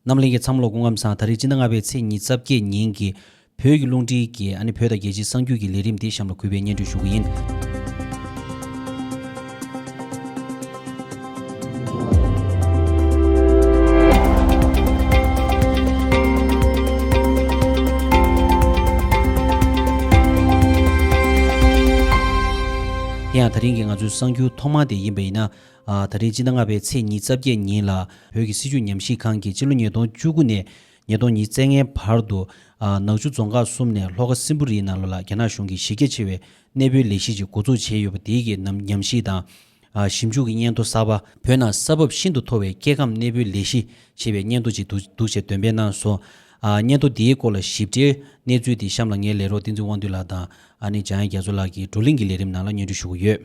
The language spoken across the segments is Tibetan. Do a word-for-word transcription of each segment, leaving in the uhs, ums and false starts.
རྣམ་གླིང་གི་ཚང་མ་ལ་སྐུ་ཁམས་བཟང་། ད་རེས་སྤྱི་ཟླ་ལྔ་པའི་ཚེས་ཉི་ཤུ་རྩ་བརྒྱད་ཉིན་གྱི་བོད་ཀྱི་རླུང་འཕྲིན་གྱི་ཨ་ནི་བོད་དང་རྒྱལ་སྤྱིའི་གསར་འགྱུར་གྱི་ལས་རིམ་འདི་གཤམ་ལ་གུས་པས་སྙན་སྒྲོན་ཞུ་གི་ཡིན། དེ་ཡང་ད་རིང་གི་ང་ཚོའི་གསར་འགྱུར་ཐོག་མ་དེ་ཡིན་པ་ཡིན་ན། ཨ། ད་རིང་སྤྱི་ཟླ་ལྔ་པའི་ཚེས་ཉི་ཤུ་རྩ་བརྒྱད་ཉིན་ལ་བོད་ཀྱི་སྲིད་བྱུས་ཉམས་ཞིབ་ཁང་གིས་ཕྱི་ལོ་ཉིས་སྟོང་བཅུ་དགུ་ནས་ཉིས་སྟོང་ཉི་ཤུ་རྩ་ལྔའི་བར་དུ། ཨ། ནག་ཆུ་རྫོང་ཁག་གསུམ་ནས་ལྷོ་ཁ་སྲིན་པོ་རིའི་ནང་ལོགས་ལ་རྒྱ་ནག་གཞུང་གིས་གཞི་རྒྱ་ཆེ་བའི་གནས་སྤོའི་ལས་གཞི་ཅིག་འགོ་འཛུགས་བྱས་ཡོད་པ་དེའི་གི་ནམ་ཉམས་ཞིབ་དང་། ཨ། ཞིབ་འཇུག་གི་སྙན་ཐོ་གསར་པ། བོད་ནང་ས་བབ་ཤིན་ཏུ་མཐོ་བའི་སྐྱེ་ཁམས་གནས་སྤོའི་ལས་གཞི་ཞེས་པའི་སྙན་ཐོ་ཅིག་འདུག་འདུག་ཅེས་འདོན་སྤེལ་གནང་སོང་། ཨ། སྙན་ཐོ་འདིའི་སྐོར་ལ་ཞིབ་ཕྲའི་གནས་ཚུལ་འདི་གཤམ་ལ་ངའི་ལས་རོགས་བསྟན་འཛིན་དབང་འདུས་ལགས་དང་། ཨ་ནི་འཇམ་དབྱངས་རྒྱ་མཚོ་ལགས་ཀྱིས་བགྲོ་གླེང་གི་ལས་རིམ་ནང་ལ་སྙན་སྒྲོན་ཞུ་གི་ཡོད།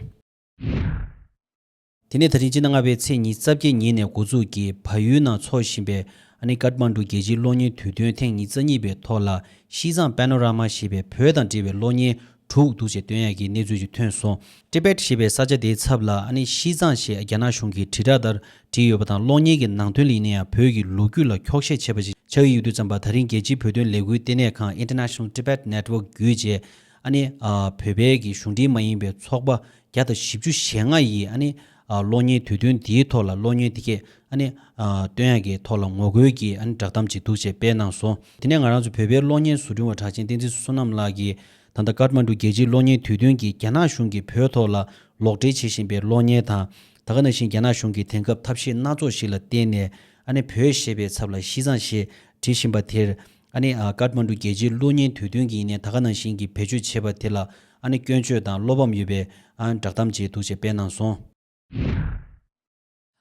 དེ་ནས་ད་རིང་སྤྱི་ཟླ་ལྔ་པའི་ཚེས་ཉི་ཤུ་རྩ་བརྒྱད་ཉིན་ནས་འགོ་འཛུགས་ཀྱིས་བལ་ཡུལ་ནང་འཚོགས་བཞིན་པའི་ཨ་ནི་ཀཏ་མན་ཌུ་རྒྱལ་སྤྱིའི་གློག་བརྙན་དུས་སྟོན་ཐེངས་ཉི་ཤུ་རྩ་གཉིས་པའི་ཐོག་ལ་ཤིས་ཙང་པེ་ནོ་ར་མ་ཞེས་པའི་བོད་དང་འབྲེལ་བའི་གློག་བརྙན་དྲུག་འདུག་ཅེས་སྟོན་ཡག་གི་གནས་ཚུལ་ཞིག་ཐོན་སོང་། ཏི་པེད་ཞེས་པའི་ས་ཆ་དེའི་ཚབ་ལ་ཨ་ནི་ཤིས་ཙང་ཞེས་རྒྱ་ནག་གཞུང་གིས་དྲིལ་བསྒྲགས་ལྟར་བྲིས་ཡོད་པ་དང་། གློག་བརྙན་གྱི་ནང་དོན་ལ་ཡིན་ན་ཡང་བོད་ཀྱི་ལོ་རྒྱུས་ལ་འཁྱོག་བཤད་བྱས་པ་ཞིག་ཆགས་ཀྱི་ཡོད་དུས་ཙམ་པ། ད་རིང་རྒྱལ་སྤྱིའི་བོད་དོན་ལས་འགུལ་ལྟེ་གནས་ཁང་International Tibet Network བརྒྱུད་བྱས། ཨ་ནི། ཨ། བོད་པའི་གི་གཞུང་འབྲེལ་མ་ཡིན་པའི་ཚོགས་པ་བརྒྱ་དང་བཞི་བཅུ་ཞེ་ལྔ་ཡིས་ཨ་ནི། ཨ། གློག་བརྙན་དུས་སྟོན་འདིའི་ཐོག་ལ་གློག་བརྙན་འདི་གས་ཨ་ནི། ཨ། སྟོན་ཡག་གི་ཐོག་ལ་ངོ་རྒོལ་གྱི་ཨ་ནི་བསྒྲགས་གཏམ་ཅིག་འདུག་ཅེས་སྤེལ་གནང་སོང་། དེ་ནས་ང་རང་ཚོ་བོད་པའི་གློག་བརྙན་བཟོ་སྐྲུན་པ་གྲགས་ཅན་བསྟན་འཛིན་བསོད་ནམས་ལགས་ཀྱིས་ད་ལྟ་ཀཏ་མན་ཌུ་རྒྱལ་སྤྱིའི་གློག་བརྙན་དུས་སྟོན་གྱིས་རྒྱ་ནག་གཞུང་གིས་བོད་ཐོག་ལ་ལོག་འགྲེལ་བྱེད་བཞིན་པའི་གློག་བརྙན་དང་། ད་ག་ནང་བཞིན་རྒྱ་ནག་གཞུང་གིས་དེང་སྐབས་ཐབས་ཤེས་སྣ་ཚོགས་ཤིག་ལ་བརྟེན་ནས་ཨ་ནི་བོད་ཞེས་པའི་ཚབ་ལ་ཤིས་ཙང་ཞེས་བྲིས་བཞིན་པ་དེར། ཨ་ནི། ཨ། ཀཏ་མན་ཌུ་རྒྱལ་སྤྱིའི་གློག་བརྙན་དུས་སྟོན་གྱིས་ཡིན་ནའི་ད་ག་ནང་བཞིན་གྱི་བེད་སྤྱོད་བྱས་པ་དེ་ལ་ཨ་ནི་སྐྱོན་བརྗོད་དང་བློ་ཕམ་ཡོད་པའི་ཨ་བསྒྲགས་གཏམ་ཅིག་འདུག་ཅེས་སྤེལ་གནང་སོང་།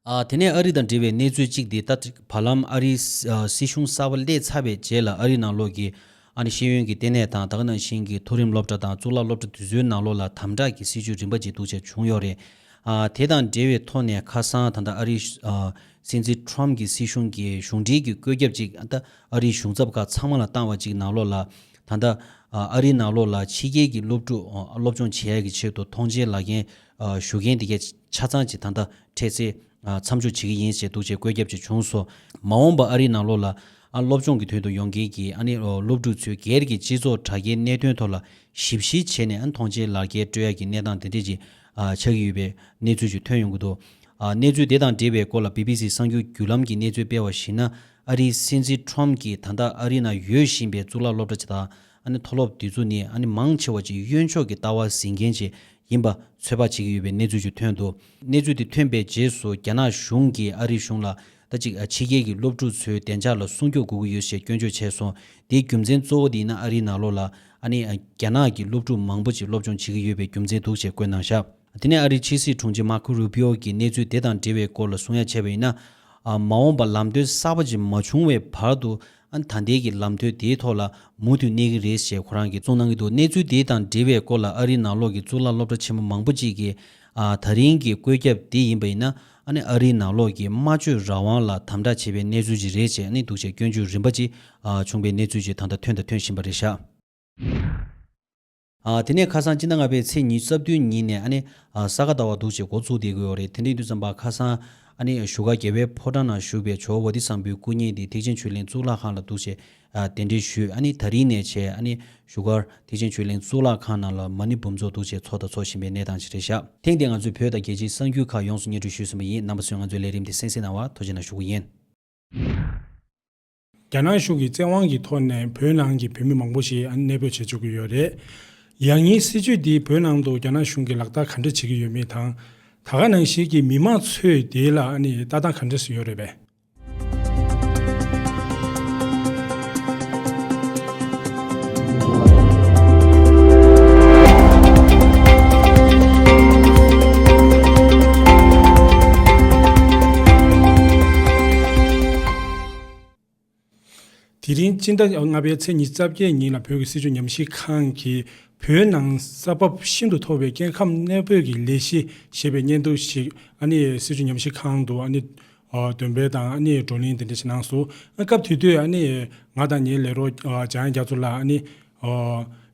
ཨ། དེ་ནས་ཨ་རི་དང་འབྲེལ་བའི་གནས་ཚུལ་གཅིག་འདི་ད་བར་ལམ་ཨ་རིའི་སྲིད་ཨ་སྲིད་གཞུང་གསར་པ་སླེབས་ཚར་བའི་རྗེས་ལ་ཨ་རིའི་ནང་ལོགས་ཀྱི་ཨ་ནི་ཤེས་ཡོན་གྱི་ལྟེ་གནས་དང་། ད་ག་ནང་བཞིན་གྱི་མཐོ་རིམ་སློབ་གྲྭ་དང་གཙུག་ལག་སློབ་གྲྭ་དེ་ཚོའི་ནང་ལོགས་ལ་དམ་དྲག་གི་སྲིད་བྱུས་རིམ་པ་ཅིག་འདུག་ཅེས་བྱུང་ཡོད་རེད། ཨ། དེ་དང་འབྲེལ་བའི་ཐོག་ནས་ཁ་སང་ད་ལྟ་ཨ་རིའི་ཨ་སྲིད་འཛིན་ཁྲོམ་གྱི་སྲིད་གཞུང་གིས་གཞུང་འབྲེལ་གྱི་བཀོད་ཁྱབ་ཅིག་ད་ཨ་རིའི་གཞུང་ཚབ་ཁག་ཚང་མ་ལ་བཏང་བ་ཅིག་ནང་ལོགས་ལ། ད་ལྟ་ཨ་ཨ་རིའི་ནང་ལོགས་ལ་ཕྱི་རྒྱལ་གྱི་སློབ་ཕྲུག་ཨ་སློབ་སྦྱོང་བྱེད་ཡག་གི་ཆེད་དུ་ཐོངས་མཆན་ལག་འཁྱེར་ཨ་ཞུ་མཁན་དེ་གས་ཆ་ཚང་ཅིག་ད་ལྟ་འཕྲལ་སེལ་ཨ་མཚམས་འཇོག་བྱེད་ཀྱི་ཡིན་ཞེས་འདུག་ཅེས་བཀོད་ཁྱབ་ཅིག་བྱུང་སོང་། མ་འོངས་པ་ཨ་རིའི་ནང་ལོགས་ལ་ཨ་སློབ་སྦྱོང་གི་དོན་དུ་ཡོང་མཁན་གྱི་ཨ་ནི་ཨ་སློབ་ཕྲུག་ཚོས་སྒེར་གྱི་སྤྱི་ཚོགས་དྲ་རྒྱའི་གནད་དོན་ཐོག་ལ་ཞིབ་བཤེར་བྱས་ནས་ཨ་ཐོངས་མཆན་ལག་འཁྱེར་སྤྲོད་ཡག་གི་གནས་སྟངས་དེ་འདྲས་ཅིག་ཨ་ཆགས་ཀྱི་ཡོད་པའི་གནས་ཚུལ་ཅིག་ཐོན་ཡོང་གི་འདུག། ཨ་གནས་ཚུལ་དེ་དང་འབྲེལ་བའི་སྐོར་ལ་བི་བི་སི་གསར་འགྱུར་བརྒྱུད་ལམ་གྱིས་གནས་ཚུལ་སྤེལ་བར་གཞིགས་ན། ཨ་རིའི་སྲིད་འཛིན་ཁྲོམ་གྱིས་ད་ལྟ་ཨ་རི་ནང་ཡོད་བཞིན་པའི་གཙུག་ལག་སློབ་གྲྭ་དང་ཨ་ནི་མཐོ་སློབ་དེ་ཚོ་ནི་ཨ་ནི་མང་ཆེ་བ་ཅིག་གཡོན་ཕྱོགས་ཀྱི་ལྟ་བ་འཛིན་མཁན་ཅིག་ཡིན་པ་ཚོད་དཔག་བྱེད་ཀྱི་ཡོད་པའི་གནས་ཚུལ་ཅིག་ཐོན་འདུག། གནས་ཚུལ་དེ་ཐོན་པའི་རྗེས་སུ་རྒྱ་ནག་གཞུང་གིས་ཨ་རིའི་གཞུང་ལ་ད་ཅིག་ཕྱི་རྒྱལ་གྱི་སློབ་ཕྲུག་ཚོའི་བདེ་འཇགས་ལ་སྲུང་སྐྱོབ་དགོས་ཀྱི་ཡོད་ཅེས་སྐྱོན་བརྗོད་བྱས་སོང་། དེའི་རྒྱུ་མཚན་གཙོ་བོ་དེ་ཡིན་ན་ཨ་རིའི་ནང་ལོགས་ལ་ཨ་ནི་རྒྱ་ནག་གི་སློབ་ཕྲུག་མང་པོ་ཅིག་སློབ་སྦྱོང་བྱེད་ཀྱི་ཡོད་པའི་རྒྱུ་མཚན་འདུག་ཅེས་བཀོད་གནང་བཞག། དེ་ནས་ཨ་རིའི་ཕྱི་སྲིད་དྲུང་ཆེ་མར་ཁོ་རུ་པི་ཨོ་གིས་གནས་ཚུལ་དེ་དང་འབྲེལ་བའི་སྐོར་ལ་གསུང་ཡ་བྱས་པ་ཡིན་ན། ཨ་མ་འོངས་པ་ལམ་སྟོན་གསར་པ་ཅིག་མ་བྱུང་བའི་བར་དུ་ཨ་ད་ལྟའི་གི་ལམ་སྟོན་དེའི་ཐོག་ལ་མུ་མཐུད་གནས་ཀྱི་རེད་ཅེས་ཁོ་རང་གིས་གསུངས་གནང་གི་འདུག། གནས་ཚུལ་དེ་དང་འབྲེལ་བའི་སྐོར་ལ་ཨ་རིའི་ནང་ལོགས་ཀྱི་གཙུག་ལག་སློབ་གྲྭ་ཆེན་མོ་མང་པོ་ཅིག་གིས་ཨ་ད་རིང་གི་བཀོད་ཁྱབ་དེ་ཡིན་པ་ཡིན་ན་ཨ་ནི་ཨ་རིའི་ནང་ལོགས་ཀྱི་སྨྲ་བརྗོད་རང་དབང་ལ་དམ་དྲག་བྱེད་པའི་གནས་ཚུལ་ཅིག་རེད་ཅེས་ཨ་ནི་འདུག་ཅེས་སྐྱོན་བརྗོད་རིམ་པ་ཅིག་ཨ་བྱུང་བའི་གནས་ཚུལ་ཅིག་ད་ལྟ་ཐོན་དང་ཐོན་བཞིན་པ་རེད་བཞག། ཨ་དེ་ནས་ཁ་སང་སྤྱི་ཟླ་ལྔ་པའི་ཚེས་ཉི་ཤུ་རྩ་བདུན་ཉིན་ནས་ཨ་ནི་ཨ་ས་ག་ཟླ་བ་འདུག་ཅེས་འགོ་བཙུགས་བསྡད་ཀྱི་ཡོད་རེད། དེ་འདྲ་ཡིན་དུས་ཙམ་པ་ཁ་སང་ཨ་ནི་བཞུགས་སྒར་རྒྱལ་བའི་ཕོ་བྲང་ནང་བཞུགས་པའི་ཇོ་བོ་བོ་དྷི་སམ་བྷོའི་སྐུ་བརྙན་དེ་ཐེག་ཆེན་ཆོས་གླིང་གཙུག་ལག་ཁང་ལ་འདུག་ཅེས་ཨ་གདན་འདྲེན་ཞུས། ཨ་ནི་ད་རིང་ནས་བྱས་ཨ་ནི་བཞུགས་སྒར་ཐེག་ཆེན་ཆོས་གླིང་གཙུག་ལག་ཁང་ནང་ལ་མ་ཎི་འབུམ་ཚོགས་འདུག་ཅེས་ཚོགས་དང་ཚོགས་བཞིན་པའི་གནས་སྟངས་ཤིག་རེད་བཞག། ཐེངས་འདིར་ང་ཚོས་བོད་དང་རྒྱལ་སྤྱིའི་གསར་འགྱུར་ཁག་ཡོངས་སུ་སྙན་སྒྲོན་ཞུས་ཟིན་པ་ཡིན། རྣམ་པ་ཚོས་ང་ཚོའི་ལས་རིམ་འདི་གསན་གཟིགས་གནང་བར་ཐུགས་རྗེ་གནང་ཞུ་གི་ཡིན། རྒྱ་ནག་གཞུང་གི་བཙན་དབང་གི་ཐོག་ནས་བོད་ནང་གི་བོད་མི་མང་པོ་ཞིག་གནས་སྤོས་བྱེད་བཅུག་གི་ཡོད་རེད། ཡང་སྙིང་སྲིད་བྱུས་འདི་བོད་ནང་དུ་རྒྱ་ནག་གཞུང་གིས་ལག་བསྟར་ག་འདྲ་བྱེད་ཀྱི་ཡོད་མེད་དང་། ད་ག་ནང་བཞིན་གྱི་མི་མང་ཚོས་དེ་ལ་ཨ་ནི་ལྟ་སྟངས་ག་འདྲ་ཞིག་ཡོད་རེད་པས། དེ་རིང་སྤྱི་ཟླ་ལྔ་པའི་ཚེས་ཉི་ཤུ་རྩ་བརྒྱད་ཉིན་ལ་བོད་ཀྱི་སྲིད་བྱུས་ཉམས་ཞིབ་ཁང་གིས་བོད་ནང་ས་བབ་ཤིན་ཏུ་མཐོ་བའི་སྐྱེ་ཁམས་གནས་སྤོས་ཀྱི་ལས་གཞི་ཞེས་པའི་སྙན་ཐོ་ཞིག་ཨ་ནི་སྲིད་བྱུས་ཉམས་ཞིབ་ཁང་དུ་ཨ་ནི་འདོན་སྤེལ་དང་ཨ་ནི་བགྲོ་གླེང་དེ་འདྲ་ཞིག་གནང་སོང་། སྐབས་དེ་དུས་ཨ་ནི་ང་དང་ངའི་ལས་རོགས་འཇམ་དབྱངས་རྒྱ་མཚོ་ལགས་ཨ་ནི་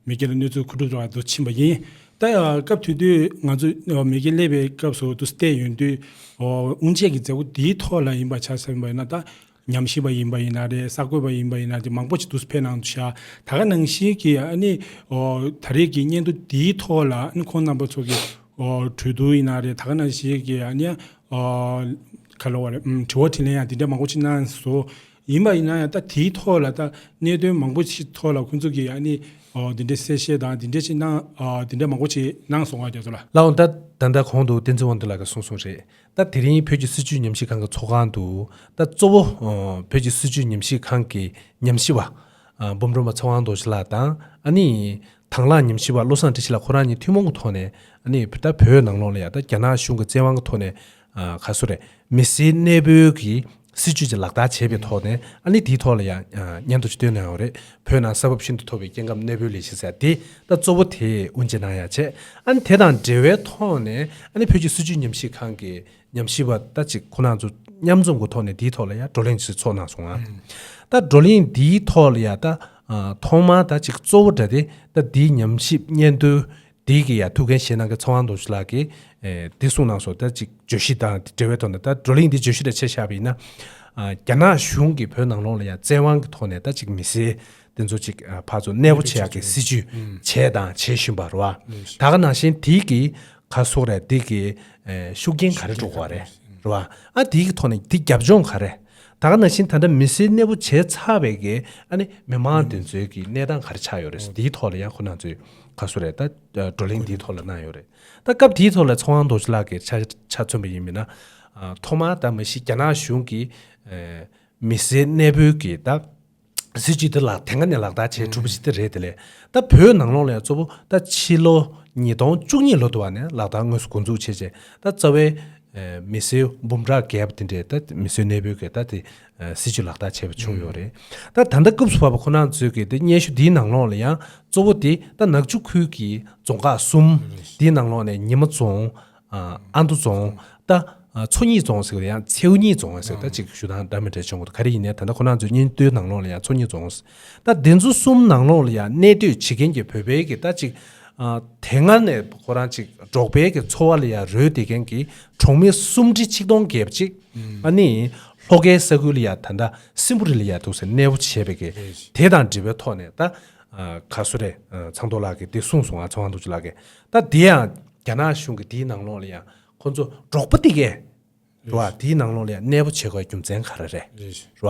མེས་རྒྱལ་ལ་གནས་ཚུལ་མཁོ་སྒྲུབ་ཐོག་ཏུ་ཕྱིན་པ་ཡིན། ད་སྐབས་དེ་དུས་ང་ཚོ་མེས་རྒྱལ་སླེབས་པའི་སྐབས་སུ་དུ་བལྟས་ཡོང་དུས་དབུ་འབྱེད་ཀྱི་མཛད་སྒོ་འདིའི་ཐོག་ལ་ཡིན་པ་ཆ་བཞག་པ་ཡིན་ན་ད། ཉམས་ཞིབ་པ་ཡིན་པ་ཡིན་ན་རེད། གསར་འགོད་པ་ཡིན་པ་ཡིན་ན་རེད། མང་པོ་ཅིག་འདུག་སེ་ཕེབས་གནང་འདུག་ཤག་ད་ག་ནང་བཞིན་གྱི་ཨ་ནི་ཨོ་ད་རེས་ཀྱི་སྙན་ཐོ་འདིའི་ཐོག་ལ་ཨ་ནི་ཁོང་རྣམ་པ་ཚོ་གི་ཨོ་གྲོས་བསྡུར་ཡིན་ན་རེད། ད་ག་ནང་བཞིན་གྱི་ཨ་ནི་ཨོ་ག་ལབ་དགོས་རེད། ཨམ་དྲི་བ་དྲིས་ལན་ཡང་འདི་འདྲ་མང་པོ་ཅིག་གནང་སོང་། ཡིན་པ་ཡིན་ན་ཡང་ད་དེའི་ཐོག་ལ་ད་གནད་དོན་མང་པོ་ཞིག་ཐོག་ལ་ཁོང་ཚོ་གིས་ཨ་ནི་ཨོ་འདི་འདྲའི་གསལ་བཤད་དང་འདི་འདྲ་ཞིག་གནང་ཨོ་འདི་འདྲ་མང་པོ་ཞིག་གནང་སོང་ང་རྒྱ་མཚོ་ལགས། ལགས་འོང་། ད་ད་ལྟ་གོང་དུ་བསྟན་འཛིན་དབང་འདུས་ལགས་ཀྱིས་གསུངས་སོང་རེད། ད་དེ་རིང་བོད་ཀྱི་སྲིད་བྱུས་ཉམས་ཞིབ་ཁང་གི་ཚོགས་ཁང་དུ་ད་གཙོ་བོ་ཨོ་བོད་ཀྱི་སྲིད་བྱུས་ཉམས་ཞིབ་ཁང་གི་ཉམས་ཞིབ་པ་ཨ་འབུམ་སྒྲོལ་མ་ཚེ་དབང་རྡོ་རྗེ་ལགས་དང་ཨ་ནི་དང་བླངས་ཉམས་ཞིབ་པ་བློ་བཟང་བཀྲ་ཤིས་ལགས་ཁོ་རང་གཉིས་ཐུན་མོང་གི་ཐོག་ནས་ཨ་ནི་ད་བོད་ནང་ལོགས་ལ་ཡང་ད་རྒྱ་ནག་གཞུང་གི་བཙན་དབང་གི་ཐོག་ནས་ཨ་ག་སུ་རེད། མི་སེར་གནས་སྤོའི་གི་སྲིད་བྱུས་ཀྱི་ལག་བསྟར་བྱས་པའི་ཐོག་ནས་ཨ་ནི་དེའི་ཐོག་ལ་ཡང་ཨ་སྙན་ཐོ་ཅིག་བཏོན་གནང་ཡོད་རེད། བོད་ནང་ས་བབ་ཤིན་ཏུ་མཐོ་བའི་སྐྱེ་ཁམས་གནས་སྤོའི་ལས་གཞི་ཟེར་དེ་ད་གཙོ་བོ་དེ་དབུ་འབྱེད་གནང་ཡ་བྱས། ཨ་ནི་དེ་དང་འབྲེལ་བའི་ཐོག་ནས་ཨ་ནི་བོད་ཀྱི་སྲིད་བྱུས་ཉམས་ཞིབ་ཁང་གི་ཉམས་ཞིབ་པ་ད་ཅིག་ཁོ་རང་ཚོ་མཉམ་འཛོམས་ཀྱི་ཐོག་ནས་དེའི་ཐོག་ལ་ཡང་བགྲོ་གླེང་ཞིག་ཚོགས་གནང་སོང་ང་། ད་བགྲོ་གླེང་འདིའི་ཐོག་ལ་ཡང་ད་ཨ་ཐོག་མར་ད་ཅིག་གཙོ་བོ་འདྲ་དེ་ད་འདིའི་ཉམས་ཞིབ་སྙན་ཐོའི་དེ་གི་ཡ་ཐུགས་འགན་བཞེས་གནང་མཁན་ཚེ་དབང་རྡོ་རྗེ་ལགས་ཀྱིས་ཨེ་དེ་གསུངས་གནང་སོང་། ད་ཅིག་བརྗོད་གཞི་དང་འབྲེལ་བའི་ཐོག་ནས་ད་བགྲོ་གླེང་འདི་བརྗོད་གཞི་འདྲ་ཆ་བཞག་པ་ཡིན་ན། ཨ་རྒྱ་ནག་གཞུང་གིས་བོད་ནང་ལོགས་ལ་ཡ་བཙན་དབང་གི་ཐོག་ནས་ད་ཅིག་མི་སེར་དེ་ཚོ་ཅིག་ཨ་ཕར་ཚུར་གནས་སྤོ་བྱེད་ཡག་གི་སྲིད་བྱུས་བྱས་དང་བྱེད་བཞིན་པ་རེད་བ། ད་ག་ནང་བཞིན་དེ་གི་ག་སོགས་རེད། དེ་གི་ཨེ་ཤུགས་རྐྱེན་ག་རེ་འགྲོ་གི་རེད་བ། ཨ་དེ་གི་ཐོག་ནས་དེ་རྒྱབ་ལྗོངས་ག་རེ། ད་ག་ནང་བཞིན་ད་ལྟ་མི་སེར་གནས་སྤོ་བྱས་ཚར་བའི་གི་ཨ་ནི་མི་མང་དེ་ཚོའི་གི་གནས་སྟངས་ག་རེ་ཆགས་ཡོད་རེད། དེའི་ཐོག་ལ་ཡང་ཁོ་རང་ཚོས་ག་སོགས་རེད། ད་བགྲོ་གླེང་དེའི་ཐོག་ལ་གནང་ཡོད་རེད། ད་སྐབས་དེའི་ཐོག་ལ་ཚེ་དབང་རྡོ་རྗེ་ལགས་ཀྱིས་ཆ་ཆ་མཚོན་པ་ཡིན་མིན་ན། ཨ་ཐོག་མར་ད་མ་གཞི་རྒྱ་ནག་གཞུང་གིས་ཨེ་མི་སེར་གནས་སྤོའི་གི་ད་སྲིད་བྱུས་དེ་ལག་དེ་སྔ་ནས་ལག་བསྟར་བྱས་གྲུབ་པ་ཞིག་དེ་རེད། དེ་ལས་ད་བོད་ནང་ལོགས་ལ་ཡང་གཙོ་བོ་ད་ཕྱི་ལོ་ཉིས་སྟོང་བཅུ་གཉིས་ལོ་དུ་བ་ནས་ལག་བསྟར་དངོས་སུ་འགོ་འཛུགས་བྱས་རྗེས་ད་རྩ་བའི་ཨེ་མི་སེར་འབུམ་ཕྲག་བརྒལ་བ་དེ་འདྲས་ད་མི་སེར་གནས་སྤོའི་གི་ད་དེ་ཨེ་སྲིད་བྱུས་ལག་བསྟར་བྱས་པ་བྱུང་ཡོད་རེད། ད་ད་ལྟ་སྐབས་སུ་བབས་པ་ཁོ་རང་ཚོའི་གི་དེ་སྙན་ཞུ་འདིའི་ནང་ལོགས་ལ་ཡང་གཙོ་བོ་དེ་ད་ནག་ཆུ་ཁུལ་གྱི་རྫོང་ཁག་གསུམ། དེའི་ནང་ལོགས་ནས་ཉི་མ་རྫོང་། ཨ་ཨ་མདོ་རྫོང་། ད་ཨ་མཚོ་གཉིས་རྫོང་ཟེར་བ་ཡང་མཚེའུ་གཉིས་རྫོང་ཟེར་ད་ཅིག་ཞུ་སྟངས་འདྲ་མི་འདྲ་བྱུང་གི་འདུག་ག་རེ་ཡིན་ནའི་ད་ལྟ་ཁོ་རང་ཚོའི་སྙན་ཐོའི་ནང་ལོགས་ལ་ཡང་མཚོ་གཉིས་རྫོང་། ད་དེ་ཚོ་གསུམ་ནང་ལོགས་ལ་ཡང་གནས་སྡོད་བྱེད་མཁན་གྱི་བོད་པའི་གི་ད་ཅིག་ཨ་དེ་སྔ་ནས་ཁོ་རང་ཅིག་འབྲོག་པའི་གི་འཚོ་བ་ལ་ཡང་རོལ་བསྡད་མཁན་གྱི་གྲོང་མི་སུམ་ཁྲི་ཆིག་སྟོང་བརྒལ་བ་ཅིག་ཨ་ནི་ལྷོ་ཁའི་ས་ཁུལ་ལ་ཡང་ད་ལྟ་སྲིན་པོ་རི་ལ་ཡང་འདུག་ཟེར་གནས་སྤོ་བྱས་པའི་གི་དེ་དང་འབྲེལ་བའི་ཐོག་ནས་ད་ཨ་ག་སུ་རེད། ཨ་ཚང་ཐོག་ལགས་ཀྱིས་དེ་གསུངས་སོང་། ཨ་ཚང་དབང་རྡོ་རྗེ་ལགས་ཀྱིས་ད་དེ་ཡང་རྒྱ་ནག་གཞུང་གིས་དེའི་ནང་ལོགས་ལ་ཡང་ཁོ་ཚོ་འབྲོག་པ་དེ་གས་རེད་བ། དེའི་ནང་ལོགས་ལ་ཡང་གནས་སྤོ་བྱེད་དགོས་རྒྱུ་མཚན་ག་རེ་རེད། རེད་བ།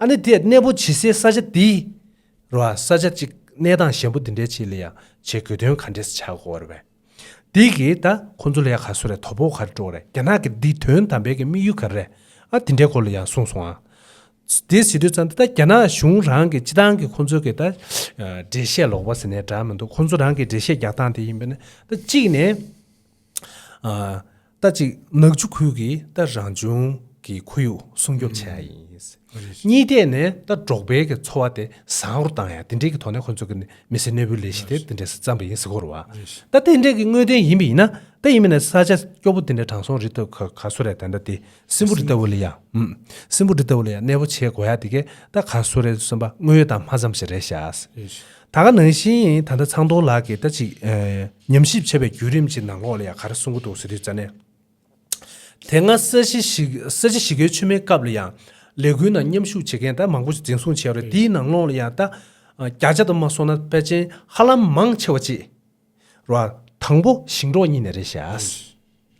ཨ་ནི་དེ་གནས་སྤོ་བྱེད་སའི་ས་ཆ་དེ་རེད་བ། ས་ཆ་གཅིག་གནས་སྟངས་ཞན་པོ་དེ་འདྲའི་ཆེད་ལ་ཡང་བྱེད་དགོས་དོན་ག་འདྲས་ཆགས་དགོས་རེད་བས། དེ་གིས་ད་ཁོ་ཚོ་ལ་ཡང་ག་སུ་རེད། དོ་ཕོག་ག་རེ་འགྲོ་གི་རེད། རྒྱ་ནག་གི་འདི་དོན་དམ་པའི་གི་དམིགས་ཡུལ་ག་རེ་རེད། ཨ་དེ་འདྲའི་སྐོར་ལ་ཡང་གསུངས་སོང་ཨ། དེ་ཟེར་དུས་ཙམ་དེ་ད་རྒྱ་ནག་གཞུང་རང་གི་སྤྱི་བཏང་གི་ཁོ་ཚོའི་གི་ད་ཨ་འགྲེལ་བཤད་ལོག་པ་ཟེར་ནའི་འདྲ་མི་འདུག་ཁོ་ཚོ་རང་གི་འགྲེལ་བཤད་རྒྱག་སྟངས་དེ་ཡིན་པ་ན་ད་གཅིག་ནས་ཨ་ད་ཅིག་ནག་ཆུ་ཁུལ་གྱི་ད་རང་བྱུང་གི་ཁོར་ཡུག་སྲུང་སྐྱོབ་བྱེད་ཡ་ཡིན། གཉིས་ཐད་ནས་ད་འབྲོག་པའི་གི་འཚོ་བ་དེ་བཟང་རུ་བཏང་ཡ་དེ་འདྲའི་གི་ཐོག་ནས་ཁོ་ཚོ་གི་མི་སེར་གནས་སྤོའི་ལས་གཞི་དེ་དེ་འདྲས་བརྩམས་པ་ཡིན་ཟེར་གོ་རེད་བ། ད་དེ་འདྲས་གི་དངོས་དོན་ཡིན་པ་ཡིན་ན་ད་ཡིན་མིན་ན་ས་ཆ་སྐྱོ་པོ་དེ་འདྲས་དྲང་སྲོང་རི་ལྟ་བུ་ག་ག་སུ་རེད། ད་ལྟ་དེ་སྲིན་པོ་རི་ལྟ་བུ་ལ་ཡ་ཨུམ་སྲིན་པོ་རི་ལྟ་བུ་ལ་ཡ་གནས་སྤོ་བྱེད་དགོས་ཡ་དེ་གས་ད་ག་སུ་རེད་བསམ་པ་དངོས་ཡོད་དང་མ་འཚམས་ཤིག་རེད་ཤག་ད་ག་ནང་བཞིན་ད་ལྟ་ཚང་ཐོག་ལགས་ཀྱིས་ད་ཅིག་ཨེ་ཉམས་ཞིབ་བྱས་པའི་བརྒྱུད་རིམ་གྱི་ནང་ལོགས་ལ་ཡ་ག་རེ་གསུང་གི་འདུག་ཟེར་དུས་ཙ་ནས། དེ་སྔ་ས་གཞི་ཞིག་ས་གཞི་ཞིག་གའི་མཆོད་མེའི་སྐབས་ལ་ཡང་ལས་འགུལ་ནང་མཉམ་ཞུགས་བྱེད་མཁན་ད་མང་པོ་ཞིག་འཛིན་བཟུང་བྱས་ཡོད་རེད། དེའི་ནང་ལོགས་ལ་ཡང་ད་བརྒྱ་ཆ་དུ་མ་སོང་ན་ཕལ་ཆེར་ཧ་ལམ་མང་ཆེ་བ་ཅིག་རེད་བ། དང་པོ་ཞིང་འབྲོག་གཉིས་ནས་རེད་ཤག་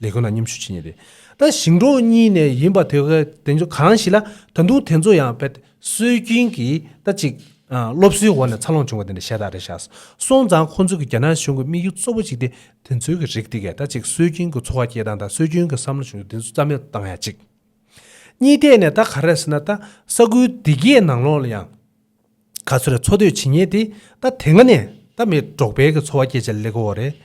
ལས་འགུལ་ནང་མཉམ་ཞུགས་བྱེད་མཁན་དེ། ད་ཞིང་འབྲོག་གཉིས་ནས་ཡིན་པ་དེ་ག་དེ་ཚོ་གང་ཞིག་ལ་ད་དུང་དེ་ཚོ་ཡང་བེད་སྲོལ་རྒྱུན་གྱི་ད་ཅིག་ཨ་སློབ་གསོའི་འོག་ནས་འཚར་ལོངས་བྱུང་བ་དེ་འདྲ་ཤ་སྟག་རེད་ཤག་སོང་ཙང་ཁོང་ཚོ་གི་རྒྱ་ནག་གཞུང་གི་དམིགས་ཡུལ་གཙོ་བོ་གཅིག་དེ་དེ་ཚོའི་གི་རིགས་དེ་གས་ད་ཅིག་སྲོལ་རྒྱུན་གི་འཚོ་བ་སྐྱེལ་སྟངས་དང་སྲོལ་རྒྱུན་གི་བསམ་བློ་བྱུང་དེ་ཚོ་རྩ་མེད་བཏང་ཡ་གཅིག་གཉིས་ཐད་ནས་ད་ག་རེ་ཟེར་ན་ད་ས་ཁུལ་དེ་གའི་ནང་ལོགས་ལ་ཡང་ག་ཚོད་རེ་འཚོ་སྡོད་བྱེད་མཁན་དེ་ད་དེ་སྔ་ནས་ད་མི་འབྲོག་པའི་གི་འཚོ་བ་སྐྱེལ་བྱ་ལས་ཀ་བ་རེད།